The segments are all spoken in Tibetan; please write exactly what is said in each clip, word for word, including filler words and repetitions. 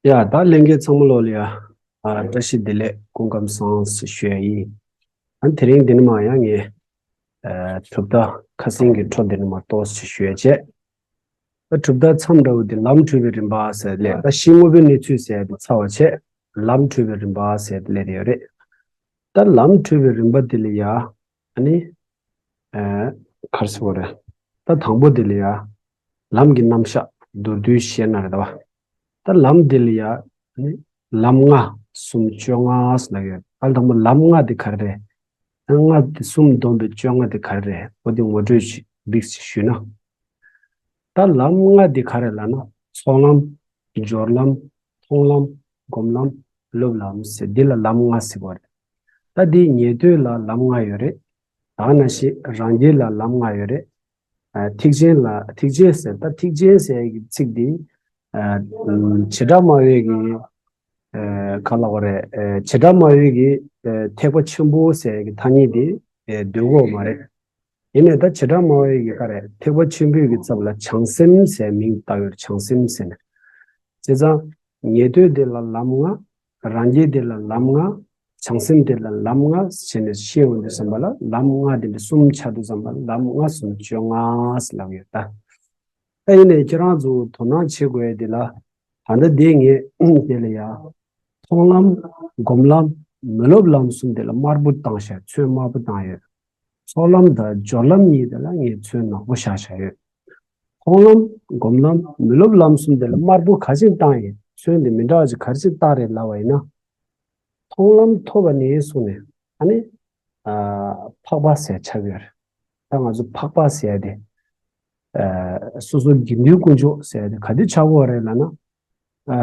ཡ་ད་ལྷན་རྒྱས་ཚང་མ་ལོ་ལ་ཡ། ཨ་བཀྲ་ཤིས་བདེ་ལེགས། སྐུ་ཁམས་བཟང་ཞེས་ཞུ་ཡ་ཡིན། ཨ་དེ་རིང་འདི་ནས་མར་ཡང་ངས་ཨ་གྲུབ་མཐའ་ཁ་སང་གི་འཕྲོ་འདི་ནས་མར་ཏོག་ཙམ་ཞུ་ཡ་བྱས། ཨ་གྲུབ་མཐའ་མཚམས་འདྲ་བོ་འདི་ལམ་འཁྲུལ་བའི་རིམ་པ་ཟེར་ལས་ད་གཞི་དངོས་པོའི་གནས་ཚུལ་ཟེར་ཡ་འདི་ཚར་བ་བྱས། ལམ་འཁྲུལ་བའི་རིམ་པ་ཟེར་ཡ་འདི་སླེབས་ཡོད་རེད། ད་ལམ་འཁྲུལ་བའི་རིམ་པ་འདི་ལ་ཡ། ཨ་ནི། ཨ་ག་རེ་ཟེར་དགོས་རེད། ད་དང་པོ་འདི་ལ་ཡ། ལམ་གྱི་རྣམ་གཞག་མདོར་བསྡུས་བཤད་ན་རེད་ད་བ། ད་ལམ་འདི་ལ་ཡ། ཨ་ནི། ལམ་ལྔ་གསུམ་བཅོ་ལྔ་ཟེར་ལབ་ཡོད། ཨ་དང་པོ་ལམ་ལྔ་འདི་ག་རེ་རེད། ཨ་ལྔ་འདི་གསུམ་བསྡོམས་པའི་བཅོ་ལྔ་འདི་ག་རེ་རེད། འོ་འདི་ངོ་སྤྲོད་ཅིག་འབིགས་ཅིག་ཞུས་ན། ད་ལམ་ལྔ་འདི་ག་རེ་ལབ་ན། ཚོགས་ལམ། སྦྱོར་ལམ། མཐོང་ལམ། སྒོམ་ལམ། སློབ་ལམ་ཟེར་འདི་ལ་ལམ་ལྔ་ཟེར་བ་རེད། ད་འདི་ཉན་ཐོས་ལ་ལམ་ལྔ་ཡོད་རེད། ད་ནང་བཞིན་རང་རྒྱལ་ལ་ལམ་ལྔ་ཡོད་རེད། ཨ་ཐེག་ཆེན་ལ་ཐེག་ཆེན་ཟེར་ད་ཐེག་ཆེན་ཟེར་ཡ་གི་ཚིག་འདི། ཨ་བྱེ་བྲག་སྨྲ་བའི་གི། ཨ་ག་ལབ་དགོས་རེད། ཨ་བྱེ་བྲག་སྨྲ་བའི་གི། ཨ་ཐེག་པ་ཆེན་པོ་ཟེར་ཡ་གི་ཐ་སྙད་འདི། ཨ་འདོད་ཀྱི་ཡོད་མ་རེད། ཡིན་ནའི་ད་བྱེ་བྲག་སྨྲ་བའི་གི་ག་རེ་ཐེག་པ་ཆེན་པོའི་གི་ཚབ་ལ་བྱང་སེམས་ཟེར་མིང་བཏགས་ཡོད། བྱང་སེམས་ཟེར་ནས། བྱས་ཙང་། ཉན་ཐོས་དེ་ལ་ལམ་ལྔ། རང་རྒྱལ་དེ་ལ་ལམ་ལྔ། བྱང་སེམས་དེ་ལ་ལམ་ལྔ་བྱས་ནས་བཤད་ཡོང་དུས་ཙམ་པ་ལ་ལམ་ལྔ་དེ་འདྲ་གསུམ་ཆགས་དུས་ཙམ་པ་ལ་ལམ་ལྔ་གསུམ་བཅོ་ལྔ་ཟེར་ལབ་ཡོད་ད། ད་ཡིན་ནའི་ཁྱེད་རང་ཚོ་དོ་སྣང་བྱེད་དགོས་ཡ་དེ་ལ། ད་ལྟ་དེ་ངས་དེ་ལ་ཡ། མཐོང་ལམ། སྒོམ་ལམ། མི་སློབ་ལམ་གསུམ་དེ་ལ་དམར་པོ་བཏང་བཞག་ཚོན་དམར་པོ་བཏང་ཡོད། ཚོགས་ལམ་དང་སྦྱོར་ལམ་གཉིས་དེ་ལ་ངས་ཚོན་ནག་པོ་བཞག་བཞག་ཡོད། མཐོང་ལམ། སྒོམ་ལམ། མི་སློབ་ལམ་གསུམ་དེ་ལ་དམར་པོ་ག་ཅིག་བཏང་ཡིན། ཚོན་དེ་མི་འདྲ་བ་ཅིག་ག་རེ་ཅིག་བཏང་རེད་ལབ་པ་ཡིན་ན། མཐོང་ལམ་ཐོབ་པ་ནས་བཟུང་ནས་ཨ་ནི། ཨ་འཕགས་པ་ཟེར་ཆགས་ཡོད་རེད། ད་ང་ཚོ་འཕགས་པ་ཟེར་ཡ་དེ། ཨ་སོ་སོ་དགེ་འདུན་དཀོན་མཆོག་ཟེར་ཡ་དེ་ག་དུས་ཆགས་ཀྱི་ཡོད་རེད་ལབ་ན། ཨ་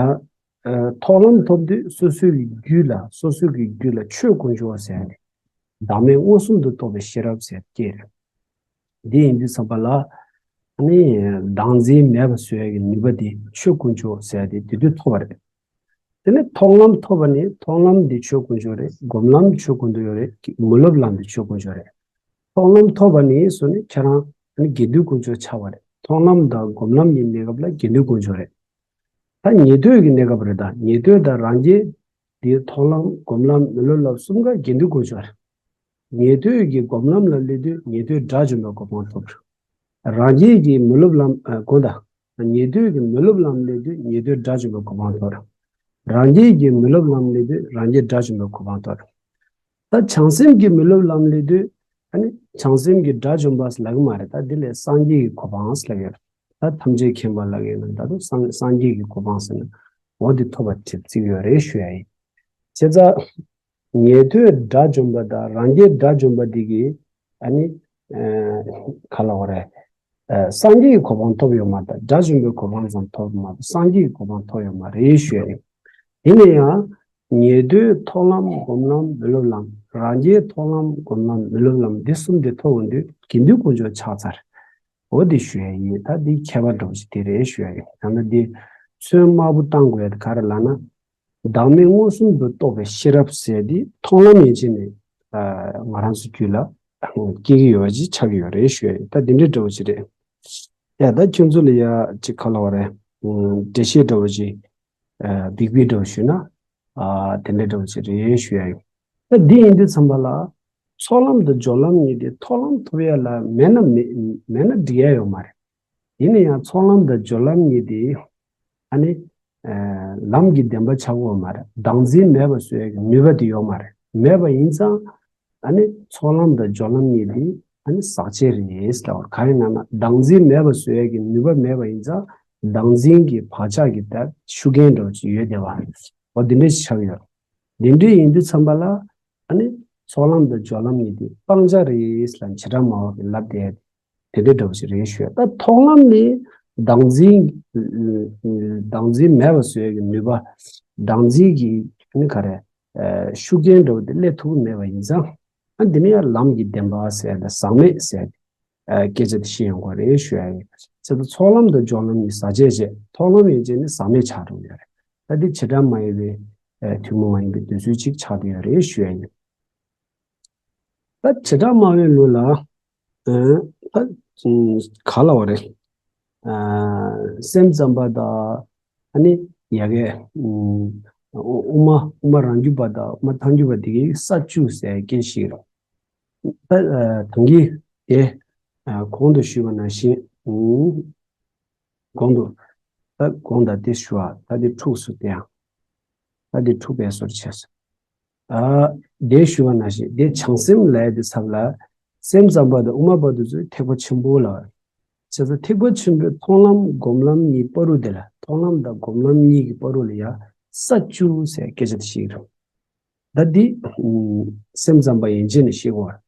ཨ་མཐོང་ལམ་ཐོབ་དུས་སོ་སོའི་གི་རྒྱུད་ལ་སོ་སོའི་གི་རྒྱུད་ལ་ཆོས་དཀོན་མཆོག་ཟེར་ཡ་དེ། བདག་མེད་མངོན་སུམ་དུ་རྟོགས་པའི་ཤེས་རབ་ཟེར་སྐྱེས་རེད། འདི་ཡིན་དུས་ཙམ་པ་ལ། ཨ་ནི་བདག་འཛིན་མེད་པ་བཟོ་ཡ་གི་ནུས་པ་འདི་ཆོས་དཀོན་མཆོག་ཟེར་ཡ་དེ་དེ་དུས་ཐོབ་པ་རེད། དེ་ནས་མཐོང་ལམ་ཐོབ་པ་ནི་མཐོང་ལམ་འདི་ཆོས་དཀོན་མཆོག་རེད། སྒོམ་ལམ་ཆོས་དཀོན་དུ་ཡོད་རེད། མི་སློབ་ལམ་འདི་ཆོས་དཀོན་མཆོག་རེད། མཐོང་ལམ་ཐོབ་པ་ནི་སོ་ནི་ཁྱེད་རང་ཨ་ནི་དགེ་འདུན་དཀོན་མཆོག་ཆགས་པ་རེད། མཐོང་ལམ་དང་སྒོམ་ལམ་གྱི་གནས་སྐབས་ལ་དགེ་འདུན་དཀོན་མཆོག་རེད། ད་ཉན་ཐོས་ཀྱི་གནས་སྐབས་རེད། ད་ཉན་ཐོས་དང་རང་རྒྱལ་འདིའི་མཐོང་ལམ་སྒོམ་ལམ་མི་སློབ་ལམ་གསུམ་ཀ་དགེ་འདུན་དཀོན་མཆོག་རེད། ཉན་ཐོས་ཀྱི་སྒོམ་ལམ་ལ་སླེབས་དུས་ཉན་ཐོས་དགྲ་བཅོམ་པའི་གོ་འཕང་ཐོབ་རེད། རང་རྒྱལ་གྱི་མི་སློབ་ལམ་ཨ་དགོངས་དག་ཉན་ཐོས་ཀྱི་མི་སློབ་ལམ་སླེབས་དུས་ཉན་ཐོས་དགྲ་བཅོམ་པའི་གོ་འཕང་ཐོབ་རེད། རང་རྒྱལ་གྱི་མི་སློབ་ལམ་སླེབས་དུས་རང་རྒྱལ་དགྲ་བཅོམ་པའི་གོ་འཕང་ཐོབ་རེད། ད་བྱང་སེམས་ཀྱི་མི་སློབ་ལམ་སླེབས་དུས་ཨ་ནི་བྱང་སེམས་ཀྱི་དགྲ་བཅོམ་པ་ལབ་ཀྱི་མ་རེད། ད་འདི་ལས་སངས་རྒྱས་ཀྱི་གོ་འཕང་ལབ་ཡོད་རེད། ད་ཐམས་ཅད་མཁྱེན་པ་ལབ་ཡོད་ན་ད་དུང་སངས་སངས་རྒྱས་ཀྱི་གོ་འཕང་ཟེར་ན་འོ་འདི་ཐོབ་པ་གྲིབ་བརྩིགས་ཡོད་རེད་ཞུ་ཡ་ཡིན། བྱས་ཙང་ཉན་ཐོས་དགྲ་བཅོམ་པ་དང་རང་རྒྱལ་དགྲ་བཅོམ་པ་འདི་གིས་ཨ་ནི་ཨ་ག་ལབ་དགོས་རེད། ཨ་སངས་རྒྱས་ཀྱི་གོ་འཕང་ཐོབ་ཡོད་མ་རེད། དགྲ་བཅོམ་པའི་གོ་འཕང་ཙམ་ཐོབ་མ་གཏོགས་སངས་རྒྱས་ཀྱི་གོ་འཕང་ཐོབ་ཡོད་མ་རེད་ཞུ་ཡ་ཡིན། དེ་ནས་ཡང་ཉན་ཐོས་མཐོང་ལམ་སྒོམ་ལམ་མི་སློབ་ལམ་རང་རྒྱལ་མཐོང་ལམ་སྒོམ་ལམ་མི་སློབ་ལམ་འདི་གསུམ་དེ་ཐོབ་ཡོང་དུས་དགེ་འདུན་དཀོན་མཆོག་ཆགས་ཚར། འོ་དེ་ཞུ་ཡ་ཡིན། ད་འདི་ཁྱད་པར་འདྲ་བོ་ཞིག་དེ་རེད་ཞུ་ཡ་ཡིན། ཡང་ན་འདི་ཚོན་དམར་པོ་བཏང་དགོས་ཡ་དེ་ག་རེ་ལབ་ན། བདག་མེད་མངོན་སུམ་དུ་རྟོགས་པའི་ཤེས་རབ་ཟེར་འདི་མཐོང་ལམ་ཡན་ཆད་ནས་ཨ་ང་རང་ཚོ་རྒྱུད་ལ་སྐྱེ་གི་ཡོད་པ་ཅིག་ཆགས་ཀྱི་ཡོད་རེད་ཞུ་ཡ་ཡིན། ད་འདི་འདྲའི་འདྲ་བོ་ཞིག་རེད། ཡ་ད་ཁྱོད་ཚོ་ལ་ཡ་ཅིག་ག་ལབ་དགོས་རེད། འགྲེལ་བཤད་འདྲ་བོ་ཅིག་ཨ་འབིགས་པའི་འདྲ་བོ་ཞུས་ན་ཨ་དེ་འདྲའི་འདྲ་བོ་ཅིག་རེད་ཞུ་ཡ་ཡིན། ད་འདི་ཡིན་དུས་ཙམ་པ་ལ་ཚོགས་ལམ་དང་སྦྱོར་ལམ་གཉིས་དེ་མཐོང་ལམ་ཐོབ་ཡ་ལ་མེད་ན་མེད་མེད་ན་འགྲིག་ཡ་ཡོད་མ་རེད། ཡིན་ན་ཡང་ཚོགས་ལམ་དང་སྦྱོར་ལམ་གཉིས་དེ་ཨ་ནི་ཨ་ལམ་གྱི་བདེན་པ་ཆགས་ཀྱི་ཡོད་མ་རེད། བདག་འཛིན་མེད་པ་བཟོ་ཡ་གི་ནུས་པ་དེ་ཡོད་མ་རེད། མེད་པ་ཡིན་ཙང་ཨ་ནི་ཚོགས་ལམ་དང་སྦྱོར་ལམ་གཉིས་དེ་ཨ་ནི་ཟག་བཅས་རེད་ལབ་པ་གང་ཡིན་ན་ན་བདག་འཛིན་མེད་པ་བཟོ་ཡ་གི་ནུས་པ་མེད་པ་ཡིན་ཙང་བདག་འཛིན་གྱི་བག་ཆགས་ཀྱི་ད་ཤུགས་རྐྱེན་འདྲ་བོ་ཅིག་ཡོད་བསྡད་པ་འོ་དེ་འདྲ་ཞིག་ཆགས་ཀྱི་ཡོད། དེ་འདྲ་ཡིན་དུས་ཙམ་པ་ལ་ཨ་ནི་ཚོགས་ལམ་དང་སྦྱོར་ལམ་གཉིས་དེ་སྤང་བྱ་རེད་ལབ་བྱེ་བྲག་སྨྲ་བ་གི་ལབ་བསྡད་དེ་འདྲའི་འདྲ་བོ་ཞིག་རེད་ཞུ། ད་མཐོང་ལམ་ནི་བདག་འཛིན་བདག་འཛིན་མེད་པ་བཟོ་ཡ་གི་ནུས་པ་བདག་འཛིན་གྱི་ནི་ག་རེ་ཤུགས་རྐྱེན་འདྲ་བོ་དེ་སླེབས་ཐུབ་ཀྱི་མེད་པ་ཡིན་ཙང་ཨ་འདི་ནི་ཡང་ལམ་གྱི་བདེན་པ་ཟེར་ཡ་དང་ཟག་མེད་ཟེར་ཡ་དེ་སྐད་ཆ་དེ་བཤད་ཡོང་གི་རེད་ཞུ་ཡ་ཡིན། ཚེ་ད་ཚོགས་ལམ་དང་སྦྱོར་ལམ་ནི་ཟག་བཅས་བྱས་མཐོང་ལམ་ཡན་ཆད་ནི་ཟག་མེད་ཆགས་འགྲོ་གི་ཡོད་རེད། ད་འདི་བྱེ་བྲག་སྨྲ་བའི་ཐུན་མོང་མ་ཡིན་པའི་འདོད་ཚུལ་གཅིག་ཆགས་བསྡད་ཡོད་རེད་ཞུ་ཡ་ཡིན། ད་བྱེ་བྲག་སྨྲ་བའི་ལུགས་ལ་ཨ་ད་ག་ལབ་དགོས་རེད། ཨ་སེམས་ཙམ་པ་དང་ཨ་ནི་ ཡ་གི་ཨུ་མ་ཨུ་མ་རང་རྒྱུད་པ་དང་ཨུ་མ་ཐལ་འགྱུར་བ་དེ་གི་ས་བཅུ་ཟེར་སྐད་ཞིག་རེད། ད་ཐང་གི་དེ་གོང་དུ་ཞུས་པ་ནང་བཞིན། གོང་དུ། ད་གོང་དང་དེ་ཞུ་བ་ད་དེ་འཁྲུགས་སོ། དེ་ཡང་ད་དེ་འཁྲུགས་པའི་བཟོ་བྱས་སོ། ཨ། དེ་ཞུ་བ་ནང་བཞིན་དེ་བྱང་སེམས་ལས་དེ་ཚབ་ལ། སེམས་ཙམ་པ་དང་དབུ་མ་པ་དེ་ཚོས་ཐེག་པ་ཆེན་པོ་ལ། བྱས་ཙང་ཐེག་པ་ཆེན་པོའི་མཐོང་ལམ་སྒོམ་ལམ་གཉིས་བར་དུ་དེ་ལ་མཐོང་ལམ་དང་སྒོམ་ལམ་གཉིས་ཀྱི་བར་དུ་ལ་ཡང་ས་བཅུ་ཟེར་སྐད་ཆ་དེ་ཞིག་རེད། ད་འདི་སེམས་ཙམ་པ་ཡན་ཆད་ནས་ཤེས་དགོས་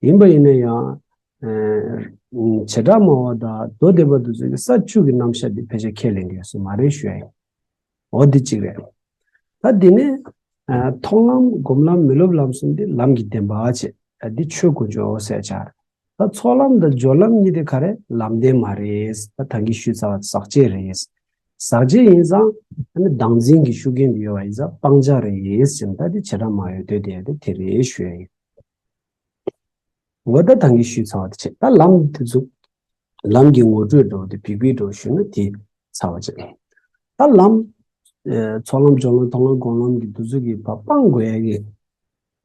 པ་ཡིན་པ་ཡིན་ན་ཡང་། བྱེ་བྲག་སྨྲ་བ་དང་མདོ་སྡེ་པ་དེ་ཚོས་ཀྱི་ས་བཅུ་གི་རྣམ་གཞག་འདི་ཕལ་ཆེར་ཁས་ལེན་གྱི་ཡོད་ས་མ་རེད་ཞུ་ཡ་ཡིན། འོ་འདི་གཅིག་རེད། ད་འདི་ནས་མཐོང་ལམ་སྒོམ་ལམ་མི་སློབ་ལམ་གསུམ་འདི་ལམ་གྱི་བདེན་པ་བྱས། འདི་ཆོས་དཀོན་མཆོག་ཟེར་བྱ། ད་ཚོགས་ལམ་དང་སྦྱོར་ལམ་གཉིས་དེ་ག་རེ་ལམ་བདེན་མ་རེད། ད་ད་གིན་ཞུས་ཚར་བ་ཟག་བཅས་རེད། ཟག་བཅས་ཡིན་ཙང་ཨ་ནི་བདག་འཛིན་གྱི་ཤུགས་རྐྱེན་དེ་ཡོད་པ་ཡིན་ཙང་སྤང་བྱ་རེད་ཟེར་ན། ད་དེ་བྱེ་བྲག་སྨྲ་བའི་མདོ་སྡེ་དེ་དེ་རེད་ཞུ་ཡ་ཡིན། འོ་ད་ད་གིན་ཞུས་ཚར་བ་དེ་བྱས། ད་ལམ་དེ་ཚོ་ལམ་གྱི་ངོ་སྤྲོད་འདྲ་བོ་དེ་བི་བི་འདྲ་བོ་ཞུས་ན་དེ་ཚར་བ་བྱས། ད་ལམ་ཚོགས་ལམ་སྦྱོར་ལམ་མཐོང་ལམ་སྒོམ་ལམ་གྱི་དེ་ཚོ་གི་བ་སྤང་དགོས་ཡ་གི་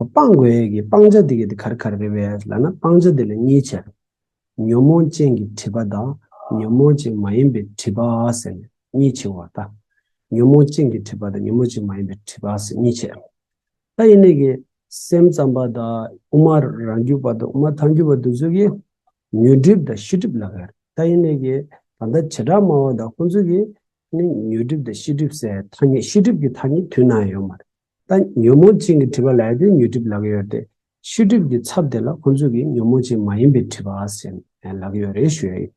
སྤང་དགོས་ཡས་ཀྱི་སྤང་བྱ་དེ་ག་དེ་ག་རེ་ག་རེ་རེད་པས་ལབ་ན། སྤང་བྱ་དེ་ལ་གཉིས་ཕྱེ། ཉོན་མོངས་ཅན་གྱི་སྒྲིབ་པ་དང་ཉོན་མོངས་ཅན་མ་ཡིན་པའི་སྒྲིབ་པ་ཟེར་ནས་གཉིས་ཕྱེ་བ་དང་། ཉོན་མོངས་ཅན་གྱི་སྒྲིབ་པ་དང་ཉོན་མོངས་ཅན་མ་ཡིན་པའི་སྒྲིབ་པ་ཟེར་གཉིས་ཕྱེ། ད་ཡིན་ནའི་གི་སེམས་ཙམ་པ་དང་དབུ་མ་རང་རྒྱུད་པ་དང་དབུ་མ་ཐལ་འགྱུར་བ་དེ་ཚོ་གིས་ཉོན་སྒྲིབ་དང་ཤེས་སྒྲིབ་ལབ་ཀྱི་ཡོད་རེད། ད་ཡིན་ནའི་གི་ད་ལྟ་བྱེ་བྲག་སྨྲ་བ་དང་ཁོང་ཚོ་གིས་ནི་ཉོན་སྒྲིབ་དང་ཤེས་སྒྲིབ་ཟེར་ཐ་སྙད་ཤེས་སྒྲིབ་ཀྱི་ཐ་སྙད་དུས་ན་ཡོད་མ་རེད། ད་ཉོན་མོངས་ཅན་གྱི་སྒྲིབ་པ་ལབ་ཡ་དེ་ཉོན་སྒྲིབ་ལབ་ཀྱི་ཡོད་དེ། ཤེས་སྒྲིབ་ཀྱི་ཚབ་དེ་ལ་ཁོང་ཚོས་ཀྱི་ཉོན་མོངས་ཅན་མ་ཡིན་པའི་སྒྲིབ་པ་ཟེར་ནས་ལབ་ཀྱི་ཡོད་རེད་ཞུ་ཡ་ཡིན།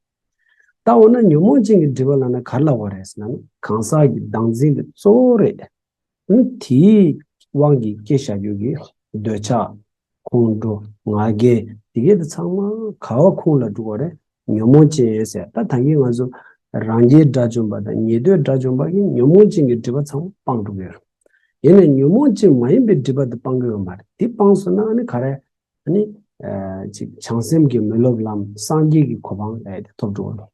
ད་འོ་ན་ཉོན་མོངས་ཅན་གྱི་སྒྲིབ་པ་ལབ་ན་ག་རེ་ལབ་དགོས་རེད་ཟེར་ན། གང་ཟག་གི་བདག་འཛིན་གྱི་གཙོ་བོ་རེད། ཨ་ནི་དེའི་དབང་གིས་སྐྱེ་བཞག་རྒྱུ་གི་འདོད་ཆགས། ཁོང་ཁྲོ། ང་རྒྱལ། དེ་གས་དེ་ཚང་མ་ག་བ་ཁོངས་ལ་འགྲོ་གི་རེད། ཉོན་མོངས་ཅན་ཟེར། ད་ད་གིན་ང་ཚོ་རང་རྒྱལ་དགྲ་བཅོམ་པ་དང་ཉེ་འདོད་དགྲ་བཅོམ་པ་གིས་ཉོན་མོངས་ཅན་གྱི་སྒྲིབ་པ་ཚང་མ་སྤངས་འགྲོ་གི་ཡོད་རེད། ཡིན་ནའི་ཉོན་མོངས་ཅན་མ་ཡིན་པའི་སྒྲིབ་པ་དེ་སྤང་གི་ཡོད་མ་རེད། དེ་སྤངས་སོང་ན་ཨ་ནི་ག་རེ། ཨ་ནི། ཨ། ཅིག་བྱང་སེམས་ཀྱི་མི་སློབ་ལམ་སངས་རྒྱས་ཀྱི་གོ་འཕང་ལས་དེ་ཐོབ་འགྲོ་གི་རེད།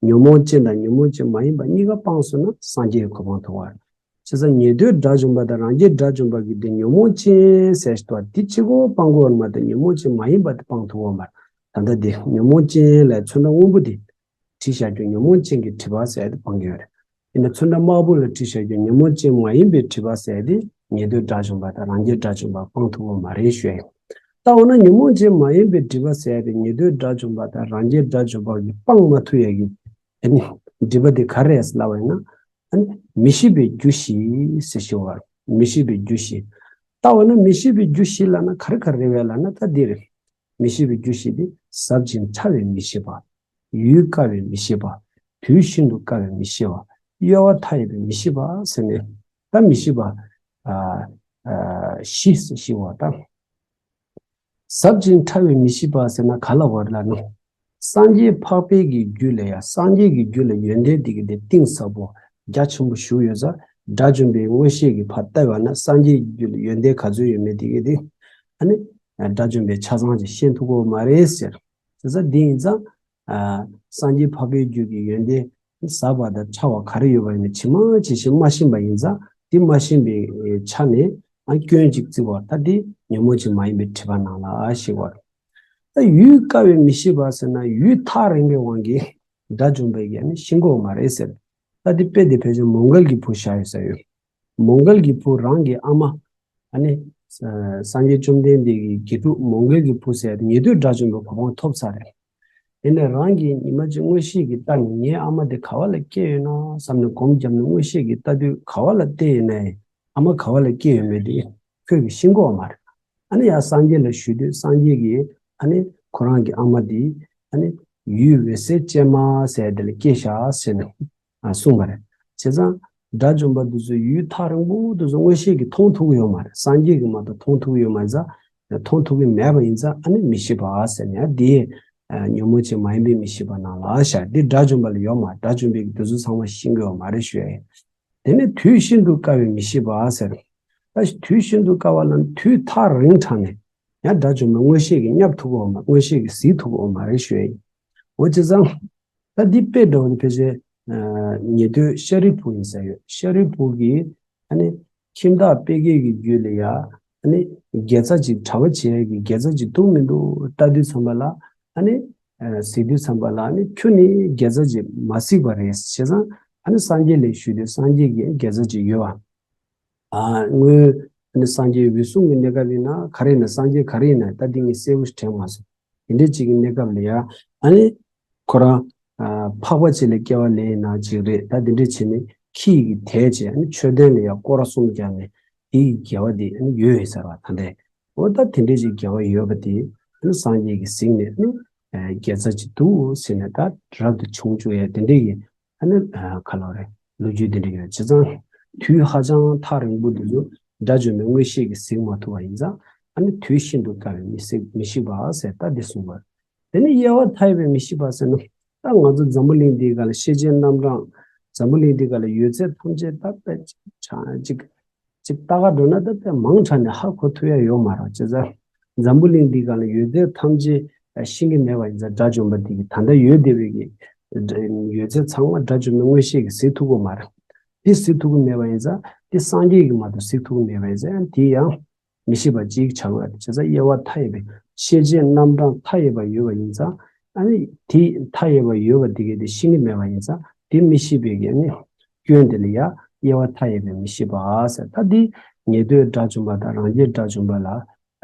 ཉོན་མོངས་ཅན་དང་ཉོན་མོངས་ཅན་མ་ཡིན་པ་གཉིས་ཀ་སྤངས་སོང་ན་སངས་རྒྱས་ཀྱི་གོ་འཕང་ཐོབ་པ་རེད། བྱས་ཙང་ཉེ་འདོད་དགྲ་བཅོམ་པ་དང་རང་རྒྱལ་དགྲ་བཅོམ་པ་གིས་དེ་ཉོན་མོངས་ཅན་ཟེར་ཞིག་འདུག་པ། དེ་གཅིག་པོ་སྤང་དགོས་པ་མ་གཏོགས་ཉོན་མོངས་ཅན་མ་ཡིན་པ་དེ་སྤང་ཐུབ་ཀྱི་ཡོད་མ་རེད། ད་ལྟ་དེ་ཉོན་མོངས་ཅན་ལབ་ཚོན་ཁྲ་སྔོན་པོ་དེ་བྲིས་བཞག་རྒྱུ་ཉོན་མོངས་ཅན་གྱི་སྒྲིབ་པ་ཟེར་དེ་སྤང་གི་ཡོད་རེད། ཡིན་ན་ཚོན་ཁྲ་དམར་པོ་ལ་བྲིས་བཞག་རྒྱུ་ཉོན་མོངས་ཅན་མ་ཡིན་པའི་སྒྲིབ་པ་ཟེར་དེ་ཉེ་འདོད་དགྲ་བཅོམ་པ་དང་རང་རྒྱལ་དགྲ་བཅོམ་པ་སྤང་ཐུབ་ཀྱི་ཡོད་མ་རེད་ཞུ་ཡ་ཡིན། ད་འོ་ན་ཉོན་མོངས་ཅན་མ་ཡིན་པའི་སྒྲིབ་པ་ཟེར་དེ་ཉེ་འདོད་དགྲ་བཅོམ་པ་དང་རང་རྒྱལ་དགྲ་བཅོམ་པ་གིས་སྤང་མ་ཐུབ་ཡ་གི་ཨ་ནི་སྒྲིབ་པ་དེ་ག་རེ་རེད་ལབ་པ་ཡིན་ན། ཨ་ནི་མི་ཤེས་པའི་རྒྱུ་བཞི་ཟེར་ཞེས་པ། མི་ཤེས་པའི་རྒྱུ་བཞི། ད་འོ་ན་མི་ཤེས་པའི་རྒྱུ་བཞི་ལབ་ན་ག་རེ་ག་རེ་རེད་པས་ལབ་ན་ད་འདི་རེད། མི་ཤེས་པའི་རྒྱུ་བཞི་དེ་ཟབ་ཅིང་ཕྲ་བའི་མི་ཤེས་པ། ཡུལ་དཀའ་བའི་མི་ཤེས་པ། དུས་ཤིན་ཏུ་དཀའ་བའི་མི་ཤེས་པ། གཡོ་བ་མཐའ་ཡས་པའི་མི་ཤེས་པ་ཟེར་ནས་ད་མི་ཤེས་པ། ཨ། ཨ། བཞི་ཟེར་ཞེས་པ་ད། ཟབ་ཅིང་ཕྲ་བའི་མི་ཤེས་པ་ཟེར་ན་ག་ལ་བར་ལ་ནི། སངས་རྒྱས་འཕགས་པའི་གི་རྒྱུད་ལ་ཡང་སངས་རྒྱས་ཀྱི་རྒྱུད་ལ་ཡོན་ཏན་དེ་གི་དེ་གཏིང་ཟབ་པོ་རྒྱ་ཆེན་པོ་བཞུགས་ཡོད་ས། དགྲ་བཅོམ་པའི་མངོན་ཤེས་ཀྱིས་ཕར་བལྟས་པ་ན་སངས་རྒྱས་ཀྱི་རྒྱུད་ལ་ཡོན་ཏན་ག་ཚོད་ཡོད་མེད་དེ་གི་དེ། ཨ་ནི། དགྲ་བཅོམ་པས་ཆ་ཚང་ཅིག་ཤེས་ཐུབ་ཀྱི་ཡོད་མ་རེད་ཟེར། དེ་ས་འདི་ཡིན་ཙང་། ཨ། སངས་རྒྱས་འཕགས་པའི་རྒྱུད་ཀྱི་ཡོན་ཏན་ཟབ་པ་དང་ཕྲ་བ་ག་རེ་ཡོད་པ་ཡིན་ན་ཇི་མ་ཇི་བཞིན་མ་ཤེས་པ་ཡིན་ཙང་དེ་མ་ཤེས་པའི་ཆ་ནས་ཨ་སྐྱོན་ཅིག་བརྩི་བ་ད་དེ་ཉོན་མོངས་ཅན་མ་ཡིན་པའི་སྒྲིབ་པ་ནང་ལ་ཞེས་པ་རེད། ད་ཡུལ་དཀའ་བའི་མི་ཤེས་པ་ཟེར་ན་ཡུལ་ཐག་རིང་བའི་དབང་གིས་དགྲ་བཅོམ་པས་ཀྱང་ནི་ཤེས་ཀྱི་ཡོད་མ་རེད་ཟེར། ད་དེ་དཔེ་དེ་ཕལ་ཆེར་མོའུ་འགལ་གྱི་བུ་བཞག་ཡོད་ས་ཡོད། མོའུ་འགལ་གྱི་བུ་རང་གི་ཨ་མ། ཨ་ནི། ས་སངས་རྒྱས་བཅོམ་ལྡན་འདས་ཀྱི་དགེ་ཕྲུག་མོའུ་འགལ་གྱི་བུ་ཟེར་ཏེ་ཉེ་འདོད་དགྲ་བཅོམ་པའི་གོ་འཕང་ཐོབ་ཚར་རེད། ཡིན་ནའི་རང་གིས་ཉི་མ་གཅིག་མངོན་ཤེས་ཀྱིས་བལྟས་ནས་ངའི་ཨ་མ་དེ་ག་བ་ལ་སྐྱེས་ཡོད་ན་བསམ་ནས་སྒོམ་བརྒྱབ་ནས་མངོན་ཤེས་ཀྱིས་བལྟ་དུས་ག་བ་ལ་བལྟས་ཡོད་ནའི་ཨ་མ་ག་བ་ལ་སྐྱེས་ཡོད་མེད་དེ་ཁྱོད་ཀྱིས་ཤེས་ཀྱི་ཡོད་མ་རེད། ཨ་ནི་ཡང་སངས་རྒྱས་ལ་ཞུས་དུས་སངས་རྒྱས་ཀྱིས་ཨ་ནི་ཁོ་རང་གི་ཨ་མ་དེ་ཨ་ནི་ཡུལ་འོད་གསལ་ཅན་མ་ཟེར་དེ་ལ་སྐྱེས་ཤག་ཟེར་ནས། ཨ། གསུངས་པ་རེད། བྱས་ཙང་དགྲ་བཅོམ་པ་འདི་ཚོ་ཡུལ་ཐག་རིང་པོ་འདི་ཚོ་མངོན་ཤེས་ཀྱིས་མཐོང་ཐུབ་ཀྱི་ཡོད་མ་རེད། སངས་རྒྱས་ཀྱིས་མ་གཏོགས་མཐོང་ཐུབ་ཀྱི་ཡོད་མ་རེད་ཙང་། མཐོང་ཐུབ་ཀྱི་མེད་པ་ཡིན་ཙང་ཨ་ནི་མི་ཤེས་པ་ཟེར་ནས་ཨ་དེ་ཉོན་མོངས་ཅན་མ་ཡིན་པའི་མི་ཤེས་པ་ནང་ལ་བཞག་དེ་དགྲ་བཅོམ་པ་ལ་ཡོད་མ་རེད། དགྲ་བཅོམ་པས་འདི་ཚོ་ཚང་མ་ཤེས་ཀྱི་ཡོད་མ་རེད་ཞུ་ཡ་ཡིན། དེ་ནས་དུས་ཤིན་ཏུ་དཀའ་བའི་མི་ཤེས་པ་ཟེར། ད་དུས་ཤིན་ཏུ་དཀའ་བ་ལ་དུས་ཐག་རིང་དྲགས་ནས་ཡང་དགྲ་བཅོམ་པ་མངོན་ཤེས་ཀྱིས་བསྙབ་ཐུབ་ཀྱི་ཡོད་མ་རེད། མངོན་ཤེས་ཀྱིས་གཟིགས་ཐུབ་ཀྱི་ཡོད་མ་རེད་ཞུ་ཡ་ཡིན། འོ་བྱས་ཙང་། ད་འདི་དཔེ་འདྲ་བོ་དེ་ཕལ་ཆེར་ ཉེ་དོན་ཤཱ་རིའི་བུ་ཡིན་ཟེར་ཡོད། ཤཱ་རིའི་བུ་གིས་ཨ་ནི་ཁྱིམ་བདག་པེ་ཀེ་གི་རྒྱུད་ལ་ཡ་ཨ་ནི་དགེ་རྩ་ཅིག་གྲྭ་པ་བྱེད་ཡ་གི་དགེ་རྩ་ཅིག་འདུག་མི་འདུག་ལྟ་དུས་ཙམ་པ་ལ་ཨ་ནི་གཟིགས་དུས་ཙམ་པ་ལ་ཨ་ནི་ཁྱོད་ནི་དགེ་རྩ་ཅིག་མ་གཟིགས་པ་རེད། བྱས་ཙང་ཨ་ནི་སངས་རྒྱས་ལ་ཞུས་དུས་སངས་རྒྱས་ཀྱིས་དགེ་རྩ་ཅིག་ཡོད་པ། ཨ་སྔོན་ཨ་ནི་སངས་རྒྱས་འོད་སྲུང་གི་གནས་སྐབས་ཡིན་ན་ག་རེ་ཡིན་ན། སངས་རྒྱས་ག་རེ་ཡིན་ན་ད་འདི་ངས་གསལ་པོ་ཞིག་དྲན་མ་སོང་། དེ་འདྲའི་ཅིག་གི་གནས་སྐབས་ལ་ཡ་ཨ་ནི་ཁོ་རང་ཨ་འཕགས་པ་ཅིག་ལ་སྐྱེ་བ་ལེན་ན་ཅིག་རེད། ད་དེ་འདྲ་བྱས་ནས་ཁྱི་ཡི་གི་དལ་བྱས་ཨ་ནི་མཆོད་རྟེན་ལ་ཡ་སྐོར་ར་གསུམ་བརྒྱབ་ནས་དེ་ཡི་དགེ་བ་དེ་ཨ་ནི་ཡོད་ཡོད་ཟེར་བ་ད་འདྲས། འོ་ད་དེ་འདྲའི་ཅིག་དགེ་བ་ཡོད་པ་དེ་ཨ་ནི་སངས་རྒྱས་ཀྱིས་གཟིགས་ནས་ཨ་ནི་དགེ་རྩ་ཅིག་འདུག་ཟེར་ནས་ད་རབ་ཏུ་བྱུང་བཅུག་ཡ་དེ་འདྲའི་གི་ཨ་ནི་ཨ་ག་ལབ་རེད། ལོ་རྒྱུས་འདི་འདྲ་ཡོད། བྱས་ཙང་དུས་ཧ་ཅང་ཐག་རིང་པོ་འདི་ཚོ་དགྲ་བཅོམ་པའི་མངོན་ཤེས་ཀྱིས་གཟིགས་མ་ཐུབ་པ་ཡིན་ཙང་ཨ་ནི་དུས་ཤིན་ཏུ་དཀའ་བའི་མི་སྲིད་མི་ཤིགས་པ་ཟེར་ད་འདི་གསུངས་པ། དེ་ནི་དབྱེ་བ་མཐའ་ཡས་པའི་མི་ཤིགས་པ་ཟེར་ན་ད་ང་ཚོ་འཛམ་བུ་གླིང་འདིའི་སྒང་ལ་ཤེས་བྱའི་རྣམ་གྲངས་འཛམ་བུ་གླིང་འདིའི་སྒང་ལ་ཡོད་ཚད་ཐམས་ཅད་ད་དཔེ་ཆ་ཅིག་ཅིག་ལྟ་ག་འགྲོ་ན་ད་དཔེ་མང་དྲགས་ནས་ཧ་གོ་ཐུབ་ཡ་ཡོད་མ་རེད། བྱས་ཙང་འཛམ་བུ་གླིང་འདི་སྒང་ལ་ཡོད་ཚད་ཐམས་ཅད་ཤེས་ཀྱི་མེད་པ་ཡིན་ཙང་དགྲ་བཅོམ་པ་འདི་གིས་ད་ལྟ་ཡོད་བསྡད་པའི་གི་ཡོད་ཚད་ཚང་མ་དགྲ་བཅོམ་པའི་མངོན་ཤེས་ཀྱིས་གཟིགས་ཐུབ་ཀྱི་མ་རེད། འདི་གཟིགས་ཐུབ་ཀྱི་མེད་པ་ཡིན་ཙང་འདི་སངས་རྒྱས་ཀྱིས་མ་གཏོགས་གཟིགས་ཐུབ་ཀྱི་མེད་པ་ཡིན་ཙང་དེ་ཡང་མི་ཤེས་པ་གཅིག་ཆགས་ཡོད་རེད། བྱས་ཙང་དབྱེ་བ་མཐའ་ཡས་པའི་ཤེས་བྱའི་རྣམ་གྲངས་མཐའ་ཡས་པ་ཡོད་པ་ཡིན་ཙང་ཨ་ནི་དེ་མཐའ་ཡས་པ་ཡོད་པ་འདི་གས་དེ་ཤེས་ཀྱི་མེད་པ་ཡིན་ཙང་དེ་མི་ཤེས་པའི་གི་ཨ་ནི། སྐྱོན་དེ་ལ་ཡང་དབྱེ་བ་མཐའ་ཡས་པའི་མི་ཤེས་པ་ཟེར། ད་འདི་ཉེ་དོན་དགྲ་བཅོམ་པ་དང་རང་རྒྱལ་དགྲ་བཅོམ་པ་ལ་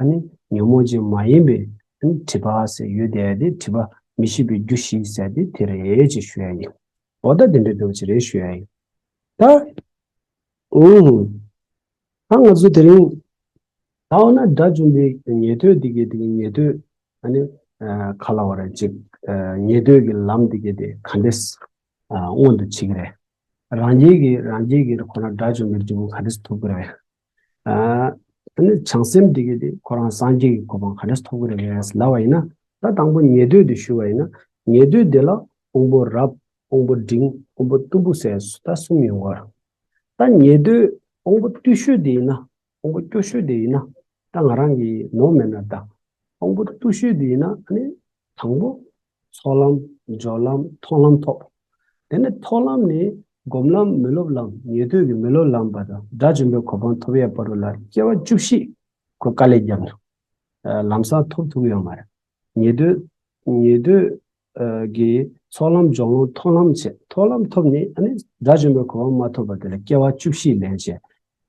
ཨ་ནི་ཉོན་མོངས་ཅན་མ་ཡིན་པའི་ཨ་ནི་སྒྲིབ་པ་ཟེར་ཡོད་དེ་དེ་སྒྲིབ་པ་མི་ཤེས་པའི་རྒྱུ་བཞི་ཟེར་དེ་དེ་རེད་ཅེས་ཞུ་ཡ་ཡིན། འོ་ད་དེ་འདྲའི་འདྲ་བོ་ཅིག་རེད་ཞུ་ཡ་ཡིན། ད་ཨུ་ད་ང་ཚོ་དེ་རིང་ད་འོ་ན་དགྲ་བཅོམ་པའི་ཉེ་དོན་འདི་གའི་དེ་གའི་ཉེ་དོན་ཨ་ནི་ག་ལབ་དགོས་རེད་ཅིག་ཉེ་དོན་གྱི་ལམ་འདི་གའི་དེ་ག་འདྲས་མངོན་དུ་བྱེད་ཀྱི་རེད། རང་རྒྱལ་གྱི་རང་རྒྱལ་གྱི་ཁོ་ན་དགྲ་བཅོམ་པའི་འབྲས་བུ་ག་འདྲས་ཐོབ་ཀྱི་རེད། ཨ་ནི་བྱང་སེམས་འདི་གའི་དེ་ཁོ་རང་སངས་རྒྱས་ཀྱི་གོ་འཕང་ག་འདྲས་ཐོབ་ཀྱི་རེད་ལབ་པ་ཡིན་ན། ད་དང་པོ་ཉེ་དོན་དེ་ཞུ་བ་ཡིན་ན་ཉེ་དོན་དེ་ལ་དབང་པོ་རབ། དབང་པོ་འབྲིང་། དབང་པོ་གཏུམ་པོ་ཟེར་ད་གསུམ་ཡོང་གི་རེད། ད་ཉེ་དོན་དབང་པོ་བརྟུལ་ཤོས་དེ་ཡིན་ན། དབང་པོ་སྐྱོ་ཤོས་དེ་ཡིན་ན། ད་ང་རང་གི་ནོར་མེད་ན་ད། དབང་པོ་བརྟུལ་ཤོས་དེ་ཡིན་ན་ཨ་ནི་དང་པོ་ཚོགས་ལམ་སྦྱོར་ལམ་མཐོང་ལམ་ཐོབ། དེ་ནས་མཐོང་ལམ་ནས་སྒོམ་ལམ་མི་སློབ་ལམ་ཉེ་དོན་གྱི་མི་སློབ་ལམ་བར་དུ་དགྲ་བཅོམ་པའི་གོ་འཕང་ཐོབ་ཡས་བར་དུ་ལ་སྐྱེ་བ་བཅུ་བཞི་ཁོ་དཀའ་ལས་བརྒྱབ་ན་ལམ་སང་ཐོབ་ཐུབ་ཡོད་མ་རེད། ཉེ་དོན་ཉེ་དོན་གྱི་ཚོགས་ལམ་སྦྱོར་ལམ་མཐོང་ལམ་བྱས། མཐོང་ལམ་ཐོབ་ནས་ཨ་ནི་དགྲ་བཅོམ་པའི་གོ་འཕང་མ་ཐོབ་པ་དེ་ལ་སྐྱེ་བ་བཅུ་བཞི་ལེན་བྱས། སྐྱེ་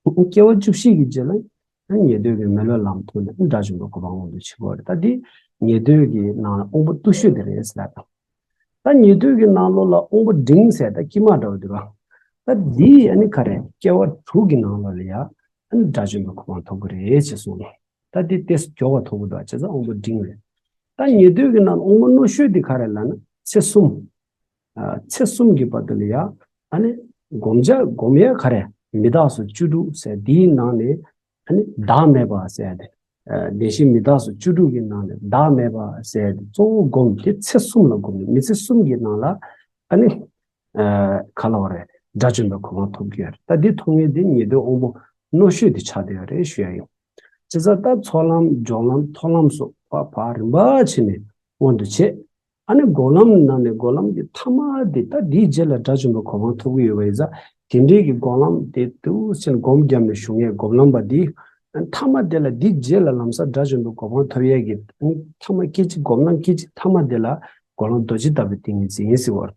བ་བཅུ་བཞི་གི་རྗེས་ལ་ཨ་ནི་ཉེ་དོན་གྱི་མི་སློབ་ལམ་ཐོབ་ནས་དགྲ་བཅོམ་པའི་གོ་འཕང་མངོན་དུ་བྱེད་དགོས་རེད། ད་འདི་ཉེ་དོན་གྱི་ནང་ལ་དབང་པོ་བརྟུལ་ཤོས་དེ་རེད་ཟེར་ལ། ད་ཉེ་དོན་གྱི་ནང་ལོགས་ལ་དབང་པོ་འབྲིང་ཟེར་ད་དཀྱིལ་མ་འདྲ་བོ་དེ་རེད། ད་འདི་ཨ་ནི་ག་རེ་སྐྱེ་བ་དྲུག་གི་ནང་ལོགས་ལ་ཡ་ཨ་ནི་དགྲ་བཅོམ་པའི་གོ་འཕང་ཐོབ་ཀྱི་རེད་ཅེས་གསུངས་ནས། ད་འདི་ཏེས་མགྱོགས་པ་ཐོབ་ཀྱི་འདུག་བྱས་ཙང་དབང་པོ་འབྲིང་རེད། ད་ཉེ་དོན་གྱི་ནང་དབང་པོ་རྣོ་ཤོས་འདི་ག་རེ་ལབ་ན་ཚེ་གསུམ། ཨ་ཚེ་གསུམ་གྱི་བར་དུ་ལ་ཡ་ཨ་ནི་སྒོམ་བྱ་སྒོམ་ཡ་ག་རེ་མི་རྟག་སོགས་བཅུ་དྲུག་ཟེར་འདིའི་ནང་ནས་ཨ་ནི་བདག་མེད་པ་ཟེར་ཏེ། ཨ་བདེན་བཞི་མི་རྟག་སོགས་བཅུ་དྲུག་གི་ནང་ནས་བདག་མེད་པ་ཟེར་ཏེ་གཙོ་བོ་སྒོམ་དེ་ཚེ་གསུམ་ལ་སྒོམ་ནས་མི་ཚེ་གསུམ་གྱི་ནང་ལ་ཨ་ནི་ཨ་ག་ལབ་དགོས་རེད། དགྲ་བཅོམ་པའི་གོ་འཕང་ཐོབ་ཀྱི་ཡོད་རེད། ད་འདི་ཐོབ་མཁན་དེ་ཉེ་དོན་དབང་པོ་རྣོ་ཤོས་དེ་ཆགས་བསྡད་ཡོད་རེད་ཞུ་ཡ་ཡིན། བྱས་ཙང་ད་ཚོགས་ལམ་སྦྱོར་ལམ་མཐོང་ལམ་སོགས་ཕར་ཕར་རིམ་པ་བྱས་ནས་མངོན་དུ་བྱས། ཨ་ནི་སྒོམ་ལམ་ནང་ནས་སྒོམ་ལམ་གྱི་ཐ་མ་དེ་ད་འདིའི་རྗེས་ལ་དགྲ་བཅོམ་པའི་གོ་འཕང་ཐོབ་ཀྱི་ཡོད་པ་ཡིན་ཙང་དེ་འདྲའི་གི་སྒོམ་ལམ་དེ་ཏུའུ་ཟེར་སྒོམ་བརྒྱབ་ནས་བཞུགས་མཁན་སྒོམ་ལམ་པ་འདི་ཐ་མ་དེ་ལ་འདིའི་རྗེས་ལ་ལམ་སང་དགྲ་བཅོམ་པའི་གོ་འཕང་ཐོབ་ཡས་ཀྱི་ཐ་མ་སྐད་ཅིག་སྒོམ་ལམ་སྐད་ཅིག་ཐ་མ་དེ་ལ་སྒོམ་ལམ་རྡོ་རྗེ་ལྟ་བུའི་ཏིང་ངེ་འཛིན་ཟེར་བ་རེད། བྱས་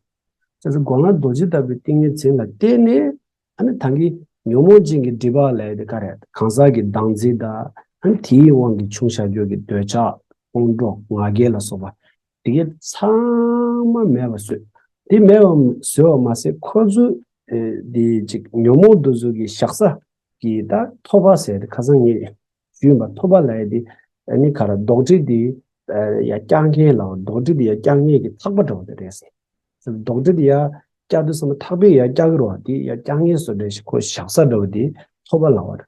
ཙང་སྒོམ་ལམ་རྡོ་རྗེ་ལྟ་བུའི་ཏིང་ངེ་འཛིན་ལ་བརྟེན་ནས་ཨ་ནི་ད་གིན་ཉོན་མོངས་ཅན་གྱི་སྒྲིབ་པ་ལས་དེ་ག་རེ་གང་ཟག་གི་བདག་འཛིན་དང་ཨ་ནི་དེའི་དབང་གིས་བྱུང་བཞག་རྒྱུ་གི་འདོད་ཆགས་ཕུང་གྲོགས་ང་རྒྱལ་ལ་སོགས་པ་དེ་གའི་ཚང་མ་མེད་པ་བཟོས། དེ་མེད་པ་བཟོས་པ་མ་ཟད་ཁོ་ཚོ་དེ་ཅིག་ཉོན་མོངས་དེ་ཚོ་གི་བཞག་ས་གི་ད་ཐོབ་པ་ཟེར་ཏེ་ཁ་སང་ངས་ཞུས་པ་ཐོབ་པ་ལབ་ཡ་དེ་ཨ་ནི་ག་རེ་རྡོག་ཁྲེས་དེ་ཡ་བཀྱག་མཁན་ལ་རྡོག་ཁྲེས་དེ་ཡ་བཀྱག་མཁན་གྱི་ཐག་པ་འདྲ་བོ་དེ་རེད། རྡོག་ཁྲེས་དེ་ཡ་བཀྱག་དུས་ཙམ་པ་ཐག་པས་ཡ་བཀྱག་གི་རེད་བ། དེ་ཡ་བཀྱག་མཁན་བཟོ་འདྲ་ཞིག་ཁོ་བཞག་ས་འདྲ་བོ་དེ་ཐོབ་པ་ལབ་པ་རེད།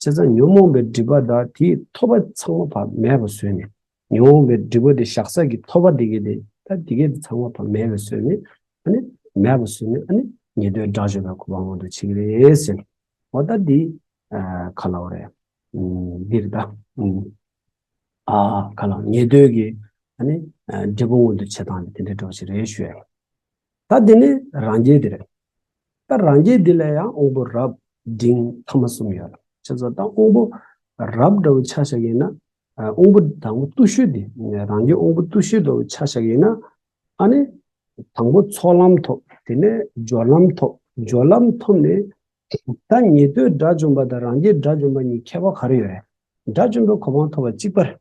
བྱས་ཙང་ཉོན་མོངས་པའི་སྒྲིབ་པ་དང་དེའི་ཐོབ་པ་ཚང་མ་ཕར་མེད་པ་བཟོས་ནས་ཉོན་མོངས་པའི་སྒྲིབ་པ་དེ་བཞག་ས་གི་ཐོབ་པ་དེ་གའི་དེ་ད་དེ་གའི་དེ་ཚང་མ་ཕར་མེད་པ་བཟོས་ནས་ཨ་ནི་མེད་པ་བཟོས་ནས་ཨ་ནི་ཉེ་དོན་དགྲ་བཅོམ་པའི་གོ་འཕང་མངོན་དུ་བྱེད་ཀྱི་རེད་ཟེར། འོ་ད་འདི་ག་ལབ་དགོས་རེད། འདིར་ད་ཨ་ག་ལ་ཉེ་དོན་གྱི་ཨ་ནི་འབྲས་བུ་མངོན་དུ་བྱེད་སྟངས་དེ་དེ་འདྲའི་འདྲ་བོ་ཞིག་རེད་ཞུ་ཡ་ཡིན། ད་དེ་ནས་རང་རྒྱལ་དེ་རེད། ད་རང་རྒྱལ་འདི་ལ་ཡང་དབང་པོ་རབ་འབྲིང་ཐ་མ་གསུམ་ཡོད་རེད། བྱས་ཙང་ད་དབང་པོ་རབ་འདྲ་བོ་ཆ་བཞག་ཡིན་ན། ཨ། དབང་པོ་དང་པོ་བརྟུལ་ཞུགས་འདི། རང་རྒྱལ་དབང་པོ་བརྟུལ་ཞུགས་འདྲ་བོ་ཆ་བཞག་ཡིན་ན། ཨ་ནི། དང་པོ་ཚོགས་ལམ་ཐོབ། དེ་ནས་སྦྱོར་ལམ་ཐོབ། སྦྱོར་ལམ་ཐོབ་ནས། ད་ཉན་ཐོས་དགྲ་བཅོམ་པ་དང་རང་རྒྱལ་དགྲ་བཅོམ་པ་གཉིས་ཁྱད་པར་ག་རེ་ཡོད་རེད། དགྲ་བཅོམ་པའི་གོ་འཕང་ཐོབ་པ་གཅིག་པ་རེད།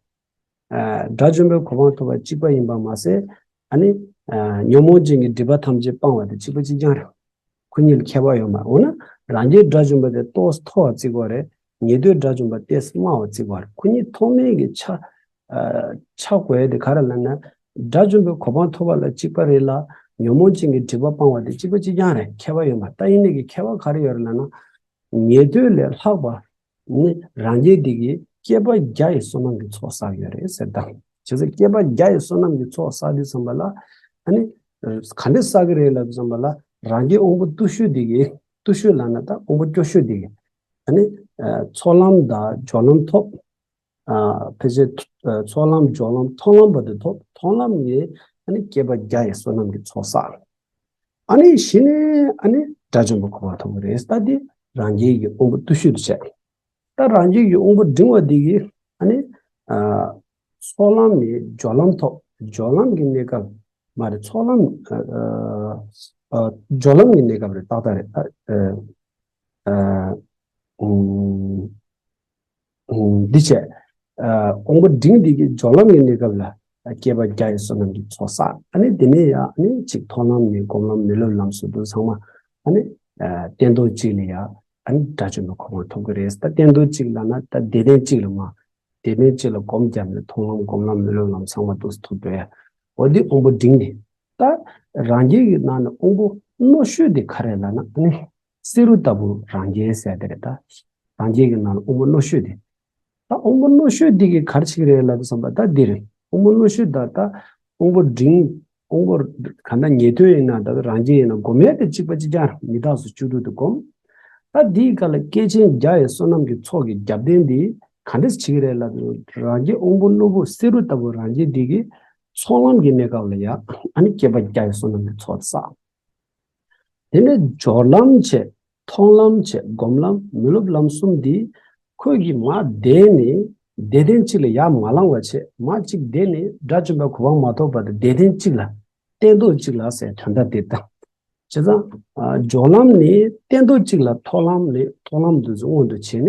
ཨ། དགྲ་བཅོམ་པའི་གོ་འཕང་ཐོབ་པ་གཅིག་པ་ཡིན་པ་མ་ཟད། ཨ་ནི། ཨ། ཉོན་མོངས་ཅན་གྱི་སྒྲིབ་པ་ཐམས་ཅད་སྤང་བ་དེ་གཅིག་པ་གཅིག་རྐྱང་རེད། ཁོ་གཉིས་ལ་ཁྱད་པར་ཡོད་མ་རེད། འོ་ན་རང་རྒྱལ་དགྲ་བཅོམ་པ་དེ་ཏོག་ཙམ་མཐོ་བ་བརྩི་དགོས་རེད། ཉན་ཐོས་དགྲ་བཅོམ་པ་ཏོག་ཙམ་དམའ་བ་བརྩི་དགོས་རེད། ཁོ་གཉིས་མཐོ་དམན་གྱི་ཆ། ཨ། ཆ་དགོས་དེ་ག་རེ་ལབ་ན། དགྲ་བཅོམ་པའི་གོ་འཕང་ཐོབ་པ་ལ་གཅིག་པ་རེད་ལ། ཉོན་མོངས་ཅན་གྱི་སྒྲིབ་པ་སྤང་བ་དེ་གཅིག་པ་གཅིག་རྐྱང་རེད། ཁྱད་པར་ཡོད་མ་རེད། ད་ཡིན་ནའི་གི་ཁྱད་པར་ག་རེ་ཡོད་རེད་ལབ་ན། ཉན་ཐོས་ལས་ལྷག་པ་ནི་རང་རྒྱལ་འདི་གིས་བསྐལ་པ་བརྒྱ་ཡི་བསོད་ནམས་ཀྱི་ཚོགས་བསགས་ཡོད་རེད་ཟེར། ད་བྱས་ཙང་བསྐལ་པ་བརྒྱ་ཡི་བསོད་ནམས་ཀྱི་ཚོགས་བསགས་དུས་ཙམ་པ་ལ། ཨ་ནི། ག་འདྲ་བསགས་ཀྱི་རེད་ལབ་དུས་ཙམ་པ་ལ། རང་རྒྱལ་དབང་པོ་བརྟུལ་ཞུགས་འདི་གིས། བརྟུལ་ཞུགས་ལབ་ན་ད་དབང་པོ་སྐྱོ་ཤོས་འདི་གིས། ཨ་ནི། ཨ། ཚོགས་ལམ་དང་སྦྱོར་ལམ་ཐོབ། ཨ། ཕལ་ཆེར། ཨ། ཚོགས་ལམ་སྦྱོར་ལམ་མཐོང་ལམ་བར་དུ་ཐོབ། མཐོང་ལམ་ནས་ཨ་ནི་བསྐལ་པ་བརྒྱ་ཡི་བསོད་ནམས་ཀྱི་ཚོགས་བསགས། ཨ་ནི་གཞི་ནས་ཨ་ནི་དགྲ་བཅོམ་པའི་གོ་འཕང་ཐོབ་ཀྱི་རེད། ད་འདི་རང་རྒྱལ་གྱི་དབང་པོ་བརྟུལ་ཞུགས་དེ་བྱས། ད་རང་རྒྱལ་གྱི་དབང་པོ་འབྲིང་བ་འདི་གིས་ཨ་ནི། ཨ། ཚོགས་ལམ་ནས་སྦྱོར་ལམ་ཐོབ། སྦྱོར་ལམ་གྱི་གནས་སྐབས་མ་རེད། ཚོགས་ལམ། ཨ། ཨ། སྦྱོར་ལམ་གྱི་གནས་སྐབས་རེད། ཏག་ཏག་རེད། ཨ། ཨ། ཨ། ཨུམ། ཨུམ། འདི་བྱས། ཨ། དབང་པོ་འབྲིང་འདི་གིས་སྦྱོར་ལམ་གྱི་གནས་སྐབས་ལ། ཨ། བསྐལ་པ་བརྒྱ་ཡི་བསོད་ནམས་ཀྱི་ཚོགས་བསགས། ཨ་ནི་དེ་ནས་ཡང་ཨ་ནི་གཅིག་མཐོང་ལམ་ནས་སྒོམ་ལམ་མི་སློབ་ལམ་སོགས་དུ་ཚང་མ། ཨ་ནི། ཨ། སྟན་ཐོག་གཅིག་ལ་ཡང་ཨ་ནི་དགྲ་བཅོམ་པའི་གོ་འཕང་ཐོབ་ཀྱི་རེད། ད་སྟན་ཐོག་གཅིག་ལབ་ན་ད་བདེ་ལྡན་གཅིག་ལ་མ། བདེ་ལྡན་གཅིག་ལ་སྒོམ་བརྒྱབ་ནས་མཐོང་ལམ་སྒོམ་ལམ་མི་སློབ་ལམ་ཚང་མ་འདུག་སེ་ཐོབ་འགྲོ་ཡ། འོ་འདི་དབང་པོ་འབྲིང་ནི། ད་རང་རྒྱལ་གྱི་ནང་ནས་དབང་པོ་རྣོ་ཤོས་དེ་ག་རེ་ལབ་ན། ཨ་ནི་བསེ་རུ་ལྟ་བུ་རང་རྒྱལ་ཟེར་དེ་རེད། ད་རང་རྒྱལ་གྱི་ནང་ནས་དབང་པོ་རྣོ་ཤོས་དེ། ད་དབང་པོ་རྣོ་ཤོས་འདི་གིས་ག་རེ་བྱེད་ཀྱི་རེད་ལབ་དུས་ཙམ་པ་ད་འདི་རེད། དབང་པོ་རྣོ་ཤོས་ད་ལྟ་དབང་པོ་འབྲིང་། དབང་པོ་ག་ད་ཉན་ཐོས་ཡིན་ན་ད་རང་རྒྱལ་ཡིན་ན་སྒོམ་ཡས་དེ་གཅིག་པ་གཅིག་རྐྱང་རེད། མི་རྟག་སོགས་བཅུ་དྲུག་དེ་སྒོམ། ད་འདིའི་སྐབས་ལ་བསྐལ་ཆེན་བརྒྱ་ཡི་བསོད་ནམས་ཀྱི་ཚོགས་ཀྱི་རྒྱབ་རྟེན་འདི་ག་འདྲས་བྱེད་ཀྱི་རེད་ལབ་དུས། རང་རྒྱལ་དབང་པོ་རྣོ་པོ་བསེ་རུ་ལྟ་བུ་རང་རྒྱལ་འདི་གིས་ཚོགས་ལམ་གྱི་གནས་སྐབས་ལ་ཡང་ཨ་ནི་བསྐལ་པ་བརྒྱ་ཡི་བསོད་ནམས་ཀྱི་ཚོགས་བསགས། དེ་ནས་སྦྱོར་ལམ་བྱས། མཐོང་ལམ་བྱས། སྒོམ་ལམ། མི་སློབ་ལམ་གསུམ་འདི་ཁོ་གིས་མར་བསྡད་ནས་བདེ་ལྡན་གཅིག་ལ་ཡར་མ་ལངས་པ་བྱས། མར་གཅིག་བསྡད་ནས་དགྲ་བཅོམ་པའི་གོ་འཕང་མ་ཐོབ་བར་དུ་བདེ་ལྡན་གཅིག་ལ། སྟན་ཐོག་གཅིག་ལ་ཟེར་དོན་དག་དེ་ལྟ། བྱས་ཙང་། ཨ། སྦྱོར་ལམ་ནས་སྟན་ཐོག་གཅིག་ལ་མཐོང་ལམ་ནས་མཐོང་ལམ་དེ་ཚོ་མངོན་དུ་བྱས་ནས།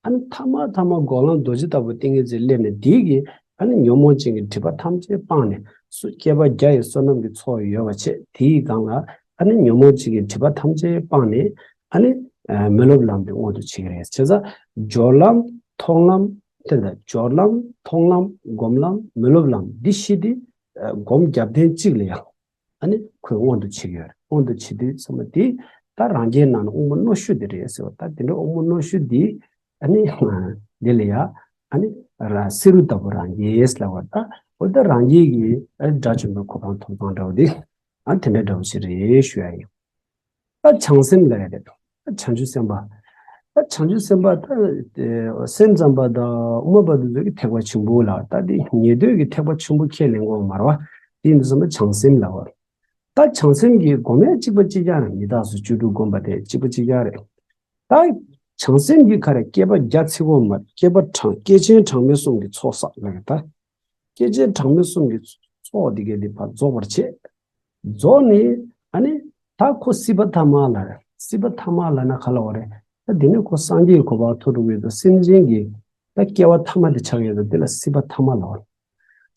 ཨ་ནི་མཐའ་མ་མཐའ་མ་སྒོམ་ལམ་རྡོ་རྗེ་ལྟ་བུ་ཏིང་ངེ་འཛིན་སླེབས་ནས། དེའི་གི་ཨ་ནི་ཉོན་མོངས་ཅན་གྱི་སྒྲིབ་པ་ཐམས་ཅད་སྤངས་ནས་སུ་བསྐལ་པ་བརྒྱ་ཡི་བསོད་ནམས་ཀྱི་ཚོགས་ཡོད་པ་བྱས། དེའི་སྒང་ལ་ཨ་ནི་ཉོན་མོངས་ཅན་གྱི་སྒྲིབ་པ་ཐམས་ཅད་སྤངས་ནས། ཨ་ནི། ཨ། མི་སློབ་ལམ་དེ་མངོན་དུ་བྱེད་ཀྱི་རེད། བྱས་ཙང་སྦྱོར་ལམ། མཐོང་ལམ། དེ་ལྟར་སྦྱོར་ལམ། མཐོང་ལམ། སྒོམ་ལམ། མི་སློབ་ལམ་འདི་བཞི་དེ། ཨ། སྒོམ་རྒྱབ་རྟེན་གཅིག་ལ་ཡང་། ཨ་ནི་ཁོས་མངོན་དུ་བྱེད་ཀྱི་ཡོད་རེད། མངོན་དུ་བྱེད་དུས་ཙམ་པ་དེ་ད་རང་རྒྱལ་ནང་ནས་དབང་པོ་རྣོ་ཤོས་དེ་རེད་ཟེར་བ། ད་དེ་འདྲའི་དབང་པོ་རྣོ་ཤོས་དེ། ཨ་ནི་དེ་ལ་ཡ། ཨ་ནི་ར་བསེ་རུ་ལྟ་བུ་རང་རྒྱལ་ལབ་པ། ད་འོ་ད་རང་རྒྱལ་གྱི་ཨ་ནི་དགྲ་བཅོམ་པའི་གོ་འཕང་ཐོབ་སྟངས་འདྲ་བོ་དེ། ཨ། དེ་འདྲ་འདྲ་བོ་ཞིག་རེད་ཞུ་ཡ་ཡིན། ད་བྱང་སེམས་ལབ་ཡ་རེད། ད་བྱང་ཆུབ་སེམས་དཔའ། ད་བྱང་ཆུབ་སེམས་དཔའ་ད་སེམས་ཙམ་པ་དང་དབུ་མ་པ་དེ་ཚོ་གི་ཐེག་པ་ཆེན་པོ་ལ། ད་དེ་ཉན་ཐོས་ཀྱི་ཐེག་པ་ཆེན་པོ་ཁས་ལེན་དགོས་མ་རེད་བ། དེ་ཡིན་དུས་ཙམ་པ་བྱང་སེམས་ལབ་པ། ད་བྱང་སེམས་ཀྱི་སྒོམ་ཡ་གཅིག་པ་གཅིག་རྐྱང་རེད། མི་རྟག་སོགས་བཅུ་དྲུག་སྒོམ་པ་དེ་གཅིག་པ་གཅིག་རྐྱང་རེད། ད་བྱང་སེམས་ཀྱི་ག་རེ་བསྐལ་པ་བརྒྱ་ཚིག་གོ་མ། བསྐལ་པ་གྲངས། བསྐལ་ཆེན་གྲངས་མེད་གསུམ་གྱི་ཚོགས་བསགས་ལབ་ཀྱི། ད་བསྐལ་ཆེན་གྲངས་མེད་གསུམ་གྱི་ཚོགས་འདི་གས་འདི་ཕར་རྫོགས་པར་བྱེད། རྫོགས་ནས་ཨ་ནི་ད་ཁོ་སྲིད་པ་ཐ་མ་ལ་རེད། སྲིད་པ་ཐ་མ་ལབ་ན་ག་ལབ་པ་རེད། ད་དེ་ནས་ཁོ་སངས་རྒྱས་ཀྱི་གོ་འཕང་ཐོབ་འགྲོ་གི་ཡོད་དོ། སེམས་ཅན་གྱི་ད་སྐྱེ་བ་ཐ་མ་དེ་ཆགས་ཡོད་དོ། དེ་ལ་སྲིད་པ་ཐ་མ་ལབ་པ་རེད།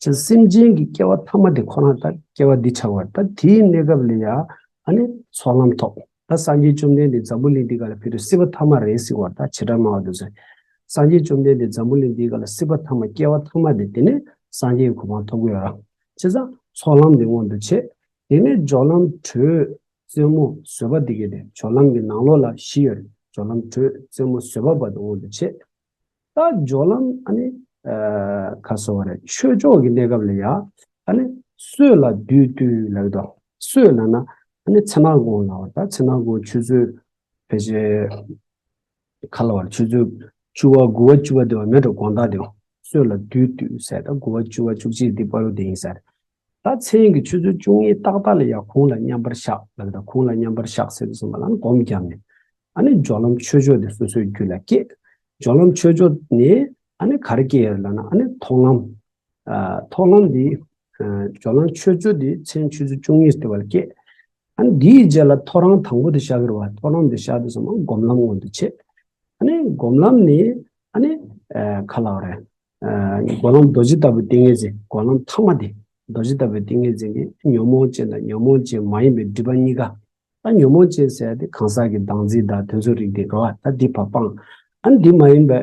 ཅེས་སེམས་ཅན་གྱི་སྐྱེ་བ་ཐ་མ་དེ་ཁོ་རང་ད་སྐྱེ་བ་འདི་ཆགས་པ་རེད། ད་དེའི་གནས་སྐབས་ལ་ཡ་ཨ་ནི་ཚོགས་ལམ་ཐོབ། ད་སངས་རྒྱས་བཅོམ་ལྡན་འདས་འཛམ་བུ་གླིང་འདི་ག་ལ་ཕེབས་དུས་སྲིད་པ་ཐ་མ་རེད་ཟེར་བ། ད་བྱེ་བྲག་སྨྲ་བ་དེ་ཚོས། སངས་རྒྱས་བཅོམ་ལྡན་འདས་འཛམ་བུ་གླིང་འདིའི་སྒང་ལ་སྲིད་པ་ཐ་མ་སྐྱེ་བ་ཐ་མ་དེ། དེ་ནས་སངས་རྒྱས་ཀྱི་གོ་འཕང་ཐོབ་ཀྱི་ཡོད་རེད། བྱས་ཙང་ཚོགས་ལམ་དེ་མངོན་དུ་བྱེད། དེ་ནས་སྦྱོར་ལམ་དྲོད་རྩེ་མོ་བཟོད་པ་འདི་གས་དེ། སྦྱོར་ལམ་གྱི་ནང་ལོགས་ལ་བཞི་ཡོད་རེད། སྦྱོར་ལམ་དྲོད་རྩེ་མོ་བཟོད་པ་བར་དུ་མངོན་དུ་བྱེད། ད་སྦྱོར་ལམ་ཨ་ནི་ཨ་ག་ཟེར་བ་རེད། ཆོས་མཆོག་གི་གནས་སྐབས་ལ་ཡ་ཨ་ནི་སྲོད་ལ་བདུད་བཏུལ་ལབ་ཀྱི་འདུག་སྲོད་ལབ་ན་ཨ་ནི་ཚེ་ནག་གུང་ལབ་པ། ད་ཚེ་ནག་གུང་ཆུ་ཚོད་ཕལ་ཆེར་ག་ལབ་པ་རེད། ཆུ་ཚོད་བཅུ་པ་དགུ་པ་བཅུ་པ་དེ་བ་མེད་འགྲོ། དགོང་དག་དེ་བ། སྲོད་ལ་བདུད་བཏུལ་ཟེར། ད་དགུ་པ་བཅུ་པ་བཅུ་གཅིག་འདི་བར་དུ་དེ་ཡིན་ས་རེད། ད་མཚན་གྱི་ཆུ་ཚོད་བཅུ་གཉིས་ཏག་ཏག་ལ་ཡང་གུང་ལ་མཉམ་པར་བཞག་ལབ་ད། གུང་ལ་མཉམ་པར་བཞག་ཟེར་དུས་ཙམ་པ་ལ་སྒོམ་བརྒྱབ་ནས། ཨ་ནི་སྦྱོར་ལམ་ཆོས་མཆོག་དེ་སོ་སོའི་རྒྱུད་ལ་སྐྱེས། སྦྱོར་ལམ་ཆོས་མཆོག་ནས་ཨ་ནི་ག་རེ་སྐྱེ་ཡོད་ལབ་ན། ཨ་ནི་མཐོང་ལམ། ཨ་མཐོང་ལམ་འདི། ཨ་སྦྱོར་ལམ་ཆོས་མཆོག་འདི་མཚན་ཆུ་ཚོད་བཅུ་གཉིས་དེ་བར་སྐྱེས། ཨ་ནི་འདིའི་རྗེས་ལ་ཐོ་རངས་དང་པོ་དེ་བཞག་གི་རེད་བ། ཐོ་རངས་དེ་བཞག་དུས་ཙམ་པ་སྒོམ་ལམ་མངོན་དུ་བྱེད། ཨ་ནི་སྒོམ་ལམ་ནི་ཨ་ནི་ཨ་ག་ལབ་རེད། ཨ་སྒོམ་ལམ་རྡོ་རྗེ་ལྟ་བུའི་ཏིང་ངེ་འཛིན། སྒོམ་ལམ་ཐ་མ་དེ། རྡོ་རྗེ་ལྟ་བུའི་ཏིང་ངེ་འཛིན་གྱི་ཉོན་མོངས་ཅན་དང་ཉོན་མོངས་ཅན་མ་ཡིན་པའི་སྒྲིབ་པ་གཉིས་ཀ། ད་ཉོན་མོངས་ཅན་ཟེར་ཡ་དེ་གང་ཟག་གི་བདག་འཛིན་དང་དེ་ཚོའི་རིགས་དེ་རེད་བ། ད་འདི་ཕར་སྤངས། ཨ་ནི་འདི་མ་ཡིན་པའི་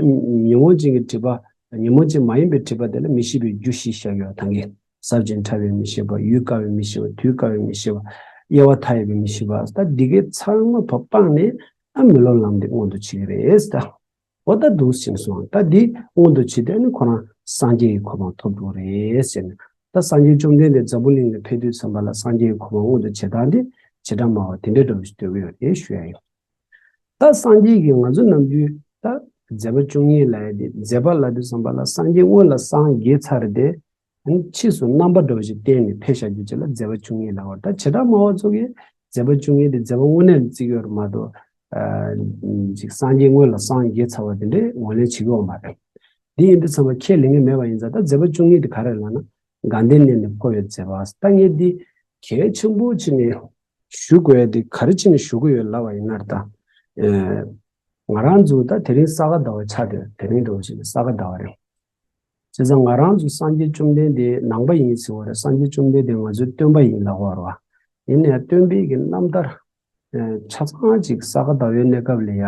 ཉོན་མོངས་ཅན་གྱི་སྒྲིབ་པ། ཉོན་མོངས་ཅན་མ་ཡིན་པའི་སྒྲིབ་པ་དེ་ལ་མི་ཤེས་པའི་རྒྱུ་བཞི་བཞག་ཡོད། ད་གིན་ཟབ་ཅིང་ཕྲ་བའི་མི་ཤེས་པ། ཡུལ་དཀར་བའི་མི་ཤེས་པ། དུས་དཀར་བའི་མི་ཤེས་པ། དབྱེ་བ་མཐའ་ཡས་པའི་མི་ཤེས་པ། ད་འདི་གའི་ཚང་མ་ཕར་སྤངས་ནས། ཨ་སྨོན་ལམ་ལམ་འདི་མངོན་དུ་བྱེད་ཀྱི་རེད་ད། འོ་ད་འདུག་ཕྱིན་སོང་། ད་འདི་མངོན་དུ་བྱེད་དུས་ནི་ཁོ་རང་སངས་རྒྱས་ཀྱི་གོ་འཕང་ཐོབ་འགྲོ་རེད་ཟེར་ནས། ད་སངས་རྒྱས་བཅོམ་ལྡན་འདས་འཛམ་བུ་གླིང་ལ་ཕེབས་དུས་ཙམ་པ་ལ་སངས་རྒྱས་ཀྱི་གོ་འཕང་མངོན་དུ་བྱེད་སྟངས་དེ་བྱེ་བྲག་སྨྲ་བ་དེ་འདྲའི་འདྲ་བོ་ཞིག་འདོད་ཀྱི་ཡོད་རེད་ཞུ་ཡ་ཡིན། ད་སངས་རྒྱས་ཀྱིས་ང་ཚོ་ནམ་རྒྱུན་ད་མཛད་པ་བཅུ་གཉིས་ལབ་ཡ་དེ། མཛད་པ་ལབ་དུས་ཙམ་པ་ལ་སངས་རྒྱས་སྔོན་ལ་སངས་རྒྱས་ཚར་ཏེ། ཕྱིས་སུ་རྣམ་པ་འདྲ་བོ་ཞིག་བསྟན་ནས་ཕེབས་བཞག་རྒྱུ་ཅིག་ལ་མཛད་པ་བཅུ་གཉིས་ལབ་པ་རེད། ད་བྱེ་བྲག་སྨྲ་བ་ཚོ་གིས་མཛད་པ་བཅུ་གཉིས་དེ་མཛད་པ་དངོས་གནས་ལ་བརྩི་གི་ཡོད་རེད་མ་གཏོགས། ཨ་ཅིག་སངས་རྒྱས་སྔོན་ལ་སངས་རྒྱས་ཚར་བ་དེ་འདྲའི་ངོས་ལེན་བྱེད་ཀྱི་ཡོད་མ་རེད། འདི་ཡིན་དུས་ཙམ་པ་ཁས་ལེན་གྱི་མེད་པ་ཡིན་ཙང་། ད་མཛད་པ་བཅུ་གཉིས་དེ་ག་རེ་ལབ་ན། དགའ་ལྡན་གནས་ནས་འཕོ་བའི་མཛད་པ། ད་ངས་འདི་གལ་ཆེན་པོ་བྱས་ནས་ཞུ་དགོས་ཡ་དེ་ག་རེ་བྱས་ནས་ཞུ་གི་ཡོད་ལབ་པ་ཡིན་ན། ད་ཨ་ང་རང་ཚོ་ད་དེ་རིང་ས་ག་ཟླ་བ་ཆགས་བསྡད། དེ་རིང་འདྲ་བོ་ཞིག་ནས་ས་ག་ཟླ་བ་རེད། བྱས་ཙང་ང་རང་ཚོ་སངས་རྒྱས་བཅོམ་ལྡན་འདས་ནང་པ་ཡིན་ཟེར་བ་རེད། སངས་རྒྱས་བཅོམ་ལྡན་འདས་ང་ཚོའི་སྟོན་པ་ཡིན་ལབ་པ་རེད་བ། ཡིན་ནའི་སྟོན་པའི་གི་རྣམ་ཐར་ཨ་ཆ་ཚང་ཅིག་ས་ག་ཟླ་བའི་གནས་སྐབས་ལ་ཡ་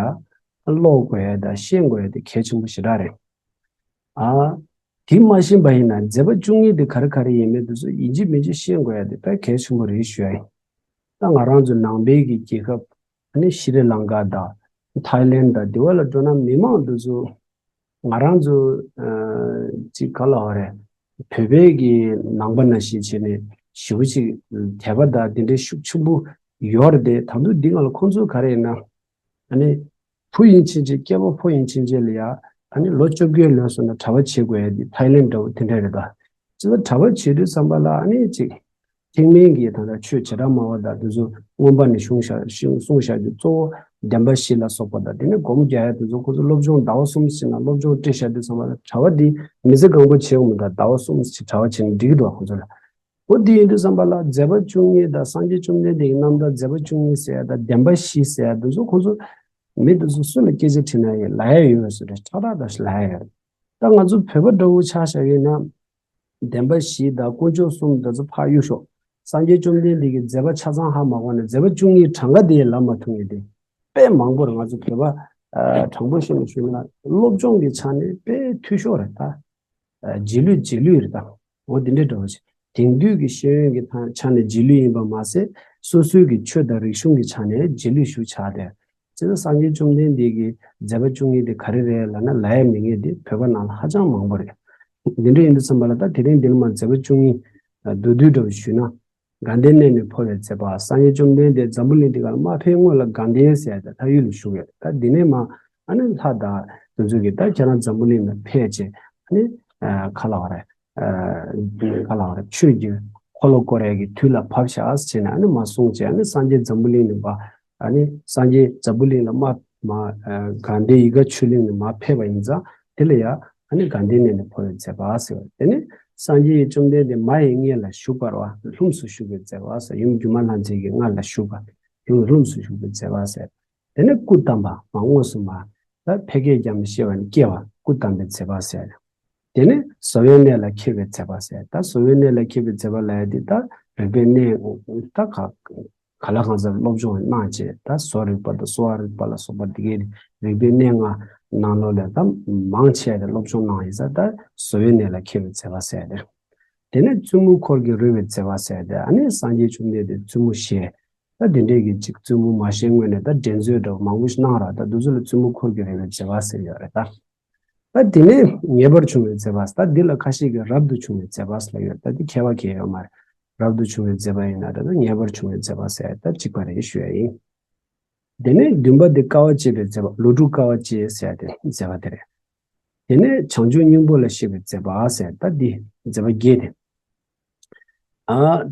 ཀློག་དགོས་ཡ་དང་ཤེས་དགོས་ཡ་དེ་གལ་ཆེན་པོ་ཞེ་དྲག་རེད། ཨ་དེ་མ་ཤེས་པ་ཡིན་ན་མཛད་པ་བཅུ་གཉིས་དེ་ག་རེ་ག་རེ་ཡིན་མིན་དེ་ཚོ་ཡིན་གཅིག་མིན་གཅིག་ཤེས་དགོས་ཡ་དེ་དཔེ་གལ་ཆེན་པོ་རེད་ཞུ་ཡ་ཡིན། ད་ང་རང་ཚོ་ནང་པའི་གི་རྒྱལ་ཁབ། ཨ་ནི་ཤྲི་ལང་ཀ་དང་ཐའི་ལེན་དང་དེ་བ་ལ་འགྲོ་ན་མི་མང་དེ་ཚོ། ང་རང་ཚོ་ཨ་ཅིག་ག་ལབ་དགོས་རེད། བོད་པའི་གི་ནང་པ་ནང་བཞིན་བྱས་ནས་ཞེ་པོ་ཅིག་དད་པ་དང་དེ་འདྲའི་ཤུགས་ཆེན་པོ་ཡོད་རེད་དེ། ད་དུང་འདི་སྒང་ལ་ཁོང་ཚོ་ག་རེ་ཡིན་ན། ཨ་ནི་བུ་ཡིན་ཕྱིན་ཆད། སྐྱེས་པ་ཕོ་ཡིན་ཕྱིན་ཆད་ལ་ཡ། ཨ་ནི་ལོ་བཅོ་བརྒྱད་ལོན་སོང་ན་གྲྭ་པ་བྱེད་དགོས་ཡ་དེ་ཐའི་ལེན་འདྲ་བོ་དེ་འདྲ་རེད་ད། ཅི་ལྟར་གྲྭ་པ་བྱེད་དུས་ཙམ་པ་ལ་ཨ་ནི་ཅིག་ཐེག་དམན་གྱི་ད་ལྟ་ཆོས་བྱེ་བྲག་སྨྲ་བ་དང་དེ་ཚོ་མངོན་པ་ནས་གསུངས་བཞག་གསུངས་བཞག་རྒྱུ་གཙོ་བོ་བདེན་པ་བཞི་ལ་སོགས་པ་དང་། དེ་ནས་སྒོམ་རྒྱག་ཡ་དེ་ཚོ་ཁོ་ཚོ་སློབ་སྦྱོང་ཟླ་བ་གསུམ་ཕྱིན་ན་སློབ་སྦྱོང་སྤྲད་བཞག་དུས་ཙམ་པ་ལ་གྲྭ་པ་འདི་མི་ཚེ་གང་པོ་བྱེད་དགོས་མི་འདུག་ཟླ་བ་གསུམ་ཕྱིན་གྲྭ་པ་བྱས་ན་འགྲིག་གི་འདུག་ཁོ་ཚོ་ལ། འོ་དེ་ཡིན་དུས་ཙམ་པ་ལ་མཛད་པ་བཅུ་གཉིས་དང་སངས་རྒྱས་བཅོམ་ལྡན་འདས་ཀྱི་རྣམ་ཐར། མཛད་པ་བཅུ་གཉིས་ཟེར་ཡ་དང་བདེན་པ་བཞི་ཟེར་ཡ་དེ་ཚོ་ཁོ་ཚོ་མི་དེ་ཚོ་སུ་ལ་སྐད་ཆ་དྲིས་ན་ཡང་ལབ་ཡ་ཡོད་པ་བཟོ་འདྲ་ཁྲག་ཁྲག་འདྲ་ཞིག་ལབ་ཡ་ཡོད། ད་ང་ཚོ་བོད་པ་འདྲ་བོ་ཆ་བཞག་ཡིན་ན། བདེན་པ་བཞི་དང་དཀོན་མཆོག་གསུམ་འདི་ཚོ་ཕར་གཡུག་ཤོག་སངས་རྒྱས་བཅོམ་ལྡན་འདས་ཀྱི་མཛད་པ་ཆ་ཚང་ཧ་མ་གོ་ནས་མཛད་པ་བཅུ་གཉིས་གྲངས་ཀ་དེ་ཡང་ལབ་མ་ཐུབ་མཁན་དེ་དཔེ་མང་པོ་རེད། ང་ཚོ་བོད་པ་ཨ་དྲང་པོ་བཤད་ནས་ཞུས་ན་སློབ་སྦྱོང་གི་ཆ་ནས་དཔེ་འཐུས་ཤོར་རེད་ད། ཨ་རྗེས་ལུས་རྗེས་ལུས་རེད་ད། འོ་དེ་འདྲའི་འདྲ་བོ་ཞིག་དེང་དུས་ཀྱི་ཤེས་ཡོན་གྱི་ཐ་ཆ་ནས་རྗེས་ལུས་ཡིན་པ་མ་ཟད། སོ་སོའི་གི་ཆོས་དང་རིག་གཞུང་གི་ཆ་ནས་རྗེས་ལུས་ཤུགས་ཆག་སྟེ། བྱས་ཙང་སངས་རྒྱས་བཅོམ་ལྡན་འདས་ཀྱི་མཛད་པ་བཅུ་གཉིས་དེ་ག་རེ་རེད་ལབ་ན་ལབ་ཡ་མེད་མཁན་དེ་བོད་པ་ནང་ལ་ཧ་ཅང་མང་པོ་རེད། འདི་འདྲ་ཡིན་དུས་ཙམ་པ་ལ་ད་དེ་རིང་འདི་ནས་མར་མཛད་པ་བཅུ་གཉིས་མདོར་བསྡུས་འདྲ་བོ་ཞུས་ན། དགའ་ལྡན་གནས་ནས་འཕོ་བའི་མཛད་པ། སངས་རྒྱས་བཅོམ་ལྡན་འདས་འཛམ་བུ་གླིང་འདི་གར་མ་ཕེབས་སྔོན་ལ་དགའ་ལྡན་ཟེར་ཡ་དེ་ད་ཡུལ་ལ་བཞུགས་ཡོད། ད་འདི་ནས་མར་ཨ་ནི་ལྷ་དང་དེ་ཚོ་གིས་ད་ཁྱེད་རང་འཛམ་བུ་གླིང་ལ་ཕེབས་བྱས་ཨ་ནི་ཨ་ག་ལབ་དགོས་རེད། ཨ་ག་ལབ་དགོས་རེད། ཆོས་ཀྱི་འཁོར་ལོ་བསྐོར་ཡ་གི་དུས་ལ་བབས་ཤག་ཟེར་ནས་ཨ་ནི་མར་གསུངས་བྱས། ཨ་ནི་སངས་རྒྱས་འཛམ་བུ་གླིང་ནས་ཕར། ཨ་ནི་སངས་རྒྱས་འཛམ་བུ་གླིང་ལ་མར་མར་ཨ་དགའ་ལྡན་ཡིད་དགའ་ཆོས་གླིང་ནས་མར་ཕེབས་པ་ཡིན་ཙང་། དེ་ལ་ཡ་ཨ་ནི་དགའ་ལྡན་གནས་ནས་འཕོ་བའི་མཛད་པ་ཟེར་བ། དེ་ནས་སངས་རྒྱས་བཅོམ་ལྡན་འདས་མ་ཡི་མངལ་ལ་བཞུགས་པ་རེད་བ། ལྷུམས་སུ་ཞུགས་པའི་མཛད་པ་ཟེར། ཡུམ་སྒྱུ་མ་ལྷ་མཛེས་ཀྱི་མངལ་ལ་ཞུགས་པ། ཡུམ་ལྷུམས་སུ་ཞུགས་པའི་མཛད་པ་ཟེར། དེ་ནས་སྐུ་བལྟམས་པ། མར་དངོས་སུ་མར་ད་ཕལ་སྐད་རྒྱབ་ནས་བཤད་པ་ནི་སྐྱེ་བ། སྐུ་བལྟམས་པའི་མཛད་པ་ཟེར། དེ་ནས་བཟོ་བོའི་གནས་ལ་འཁྱེར་བའི་མཛད་པ་ཟེར། ད་བཟོ་བོའི་གནས་ལ་འཁྱེར་བའི་མཛད་པ་ལབ་ཡ་དེ་ད་རིག་པའི་གནས་ད་ག་ག་ལ་གང་འཚམ་སློབ་སྦྱོང་གནང་བྱས། ད་བཟོ་རིག་པ་དང་གསོ་བ་རིག་པ་ལ་སོགས་པ་འདི་གའི་རིག་པའི་གནས་ལྔ་ནང་ལོགས་ལ་ད་མང་ཆེ་བ་དེ་སློབ་སྦྱོང་གནང་ཡིན་ཙང་། ད་བཟོ་བོའི་གནས་ལ་འཁྱེར་བའི་མཛད་པ་ཟེར་ཡ་དེ། དེ་ནས་བཙུན་མོའི་འཁོར་གྱིས་རོལ་བའི་མཛད་པ་ཟེར་ཡ་དེ། ཨ་ནི་སངས་རྒྱས་བཅོམ་ལྡན་འདས་བཙུན་མོ་ཞེས། ད་དེ་འདྲས་ཀྱི་ཅིག་བཙུན་མོ་མ་ཞེས་སྔོན་ནས་ད་འགྲན་རྩོད་འདྲ་བོ་མང་པོ་ཞིག་གནང་ར། ད་དེ་ཚོ་ལ་བཙུན་མོའི་འཁོར་གྱིས་རོལ་བའི་མཛད་པ་ཟེར་ཡོད་རེད་ད། ད་དེ་ནས་ངེས་པར་འབྱུང་བའི་མཛད་པ། ད་འདི་ལ་ཁ་ཤས་ཀྱིས་རབ་ཏུ་བྱུང་བའི་མཛད་པ་ཟེར་ཡོད། ད་འདི་ཁྱད་པར་གང་ཡང་ཡོད་མ་རེད། རབ་ཏུ་བྱུང་བའི་མཛད་པ་ཡིན་ན་འདྲ། ད་ངེས་པར་འབྱུང་བའི་མཛད་པ་ཟེར་ད་གཅིག་པ་རེད་ཞུ་ཡ་ཡིན། དེ་ནས་བདུན་པ་འདི་དཀའ་བ་སྤྱད་པའི་མཛད་པ། ལོ་དྲུག་དཀའ་བ་སྤྱད་ཟེར་ཡ་དེ་མཛད་པ་དེ་རེད། དེ་ནས་བྱང་ཆུབ་སྙིང་པོ་ལ་གཤེགས་པའི་མཛད་པ་ཟེར་ད་འདི་མཛད་པ་བརྒྱད་དེ།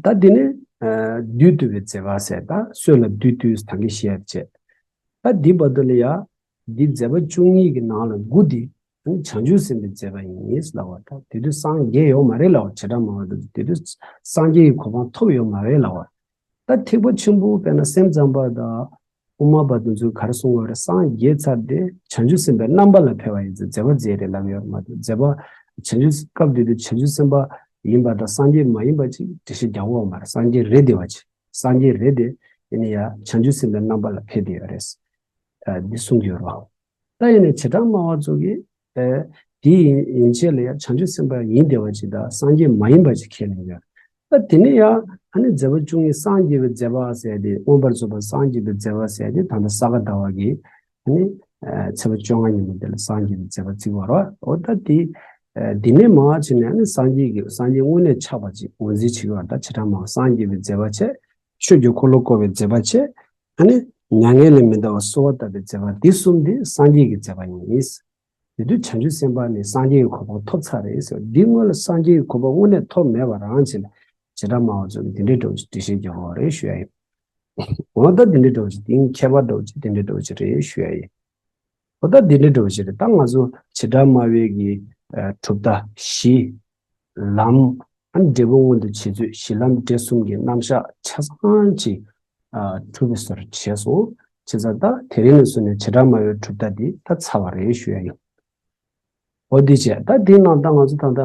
ད་འདི་ནི་བདུད་བཏུལ་བའི་མཛད་པ་ཟེར། ད་སྲོད་ལ་བདུད་བཏུལ་ད་གིན་བཤད་བྱས། ད་འདི་བར་དུ་ལ་ཡ་འདི་མཛད་པ་བཅུ་གཉིས་ཀྱི་ནང་ལ་དགུ་འདི་བྱང་ཆུབ་སེམས་དཔའི་མཛད་པ་ཡིན་ལབ་པ། ད་དེ་དུས་སངས་རྒྱས་ཡོད་མ་རེད་ལབ་པ། བྱེ་བྲག་སྨྲ་བ་དེ་དུས་སངས་རྒྱས་ཀྱི་གོ་འཕང་ཐོབ་ཡོད་མ་རེད་ལབ་པ། ད་ཐེག་པ་ཆེན་པོ་དཔེར་ན་སེམས་ཙམ་པ་དང་དབུ་མ་པ་དེ་ཚོས་ག་རེ་གསུང་བ་རེད། སངས་རྒྱས་ཚར་ཏེ་བྱང་ཆུབ་སེམས་དཔའི་རྣམ་པ་ལ་ཕེབས་པ་ཡིན་ཚེ་མཛད་པ་མཛད་རེད་ལབ་ཡོད་མ་གཏོགས། མཛད་པ་བྱང་ཆུབ་སྐབས་དེ་དུས་བྱང་ཆུབ་སེམས་དཔའ་ཡིན་པ་དང་སངས་རྒྱས་མ་ཡིན་པ་ཅིག་འགྲེལ་བཤད་རྒྱག་དགོས་པ་མ་རེད། སངས་རྒྱས་རེད་དེ་བ་ཅིག་སངས་རྒྱས་རེད་དེ་ཡིན་ན་ཡང་བྱང་ཆུབ་སེམས་དཔའི་རྣམ་པ་ལ་ཕེབས་བསྡད་ཡོད་རེད། འདི་གསུང་གི་ཡོད་རེད་བ། ད་ཡིན་ནའི་བྱེ་བྲག་སྨྲ་བ་ཚོ་གིས་ཨེ་དེ་ཡིན་ཡན་ཆད་ལ་ཡང་བྱང་ཆུབ་སེམས་དཔའ་ཡིན་བསྡད་པ་ཅིག་དང་སངས་རྒྱས་མ་ཡིན་པ་ཅིག་ཁས་ལེན་ཡོད། ད་དེ་ནས་ཡང་ཨ་ནི་མཛད་པ་བཅུ་གཉིས་སངས་རྒྱས་པའི་མཛད་པ་ཟེར་ཏེ། མངོན་པར་རྫོགས་པ་སངས་རྒྱས་པའི་མཛད་པ་ཟེར་ཏེ། ད་ལྟ་ས་ག་ཟླ་བ་གི་ཨ་ནི་ཚེས་པ་བཅོ་ལྔ་ཉིན་མོ་དེ་ལ་སངས་རྒྱས་པའི་མཛད་པ་བརྩི་བ་རེད། འོ་ད་དེ་འདི་ནས་མར་བྱས་ནས་ཨ་ནི་སངས་རྒྱས་ཀྱི་སངས་རྒྱས་དངོས་གནས་ཆགས་པ་ཅིག་ངོས་འཛིན་བྱེད་ཀྱི་ཡོད་རེད། ད་བྱེ་བྲག་སྨྲ་བ་སངས་རྒྱས་པའི་མཛད་པ་བྱས། ཆོས་ཀྱི་འཁོར་ལོ་བསྐོར་བའི་མཛད་པ་བྱས། ཨ་ནི་མྱ་ངན་ལས་མི་འདའ་བར་གསོལ་བ་བཏབ་པའི་མཛད་པ་འདི་གསུམ་འདི་སངས་རྒྱས་ཀྱི་མཛད་པ་ཡིན། དེ་དུས་བྱང་ཆུབ་སེམས་དཔའ་ནི་སངས་རྒྱས་ཀྱི་གོ་འཕང་ཐོབ་ཚར་རེད་ཟེར། འདི་སྔོན་ལ་སངས་རྒྱས་ཀྱི་གོ་འཕང་དངོས་གནས་ཐོབ་མེད་པ་རང་བྱས་ལ་བྱེ་བྲག་སྨྲ་བ་ཚོ་གིས་འདི་འདྲའི་འདྲ་བོ་ཞིག་འགྲེལ་བཤད་རྒྱག་གི་ཡོད་རེད་ཞུ་ཡ་ཡིན། འོ་ད་འདི་འདྲའི་འདྲ་བོ་ཞིག་འདི་མཁས་པ་འདྲ་བོ་ཞིག་འདི་འདྲའི་འདྲ་བོ་ཞིག་རེད་ཞུ་ཡ་ཡིན། འོ་ད་འདི་འདྲའི་འདྲ་བོ་ཞིག་རེད། ད་ང་ཚོ་བྱེ་བྲག་སྨྲ་བའི་གི་གྲུབ་མཐའ་གཞི། ལམ། ཨ་ནི་འབྲས་བུ་མངོན་དུ་བྱེད་ཚུལ་གཞི་ལམ་འབྲས་གསུམ་གྱི་རྣམ་གཞག་ཆ་ཚང་ཅིག་ཨ་གྲུབ་པའི་བཟོ་འདྲ་བྱས་སོང་། བྱས་ཙང་ད་དེ་རིང་ནས་བཟུང་ནས་བྱེ་བྲག་སྨྲ་བའི་གྲུབ་མཐའ་འདི་ད་ཚར་བ་རེད་ཞུ་ཡ་ཡིན། འོ་འདི་བྱས། ད་འདི་ནང་ད་ང་ཚོ་ད་ལྟ་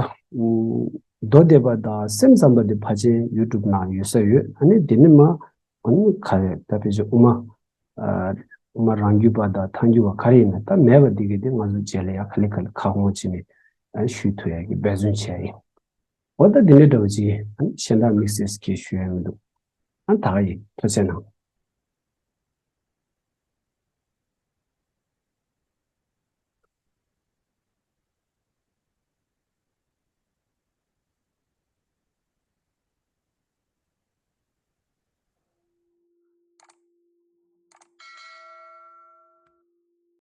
མདོ་སྡེ་པ་དང་སེམས་ཙམ་པ་འདི་ཕལ་ཆེར་ཡུ་ཊུབ་ནང་ཡོད་ས་ཡོད། ཨ་ནི་འདི་ནས་མར་ཨ་ནི་ག་རེ་ད་ཕལ་ཆེར་དབུ་མ། ཨ་དབུ་མ་རང་རྒྱུད་པ་དང་ཐལ་འགྱུར་བ་ག་རེ་ཡིན་ན་ད་མེད་པ་འདི་གི་དེ་ང་ཚོ་རྗེས་ལ་ཡང་ག་ལེ་ག་ལེ་ཁ་སྐོང་བྱས་ནས་ཨ་ཞུ་ཐུབ་ཡ་གི་འབད་བརྩོན་བྱས་ཡིན། འོ་ད་འདི་འདྲའི་འདྲ་བོ་ཅིག་ཨ་ནི་གཞན་དག་དམིགས་བསལ་གྱི་ཞུ་ཡ་མི་འདུག་ཨ་ད་ག་ཡིན། ཐུགས་རྗེ་གནང་།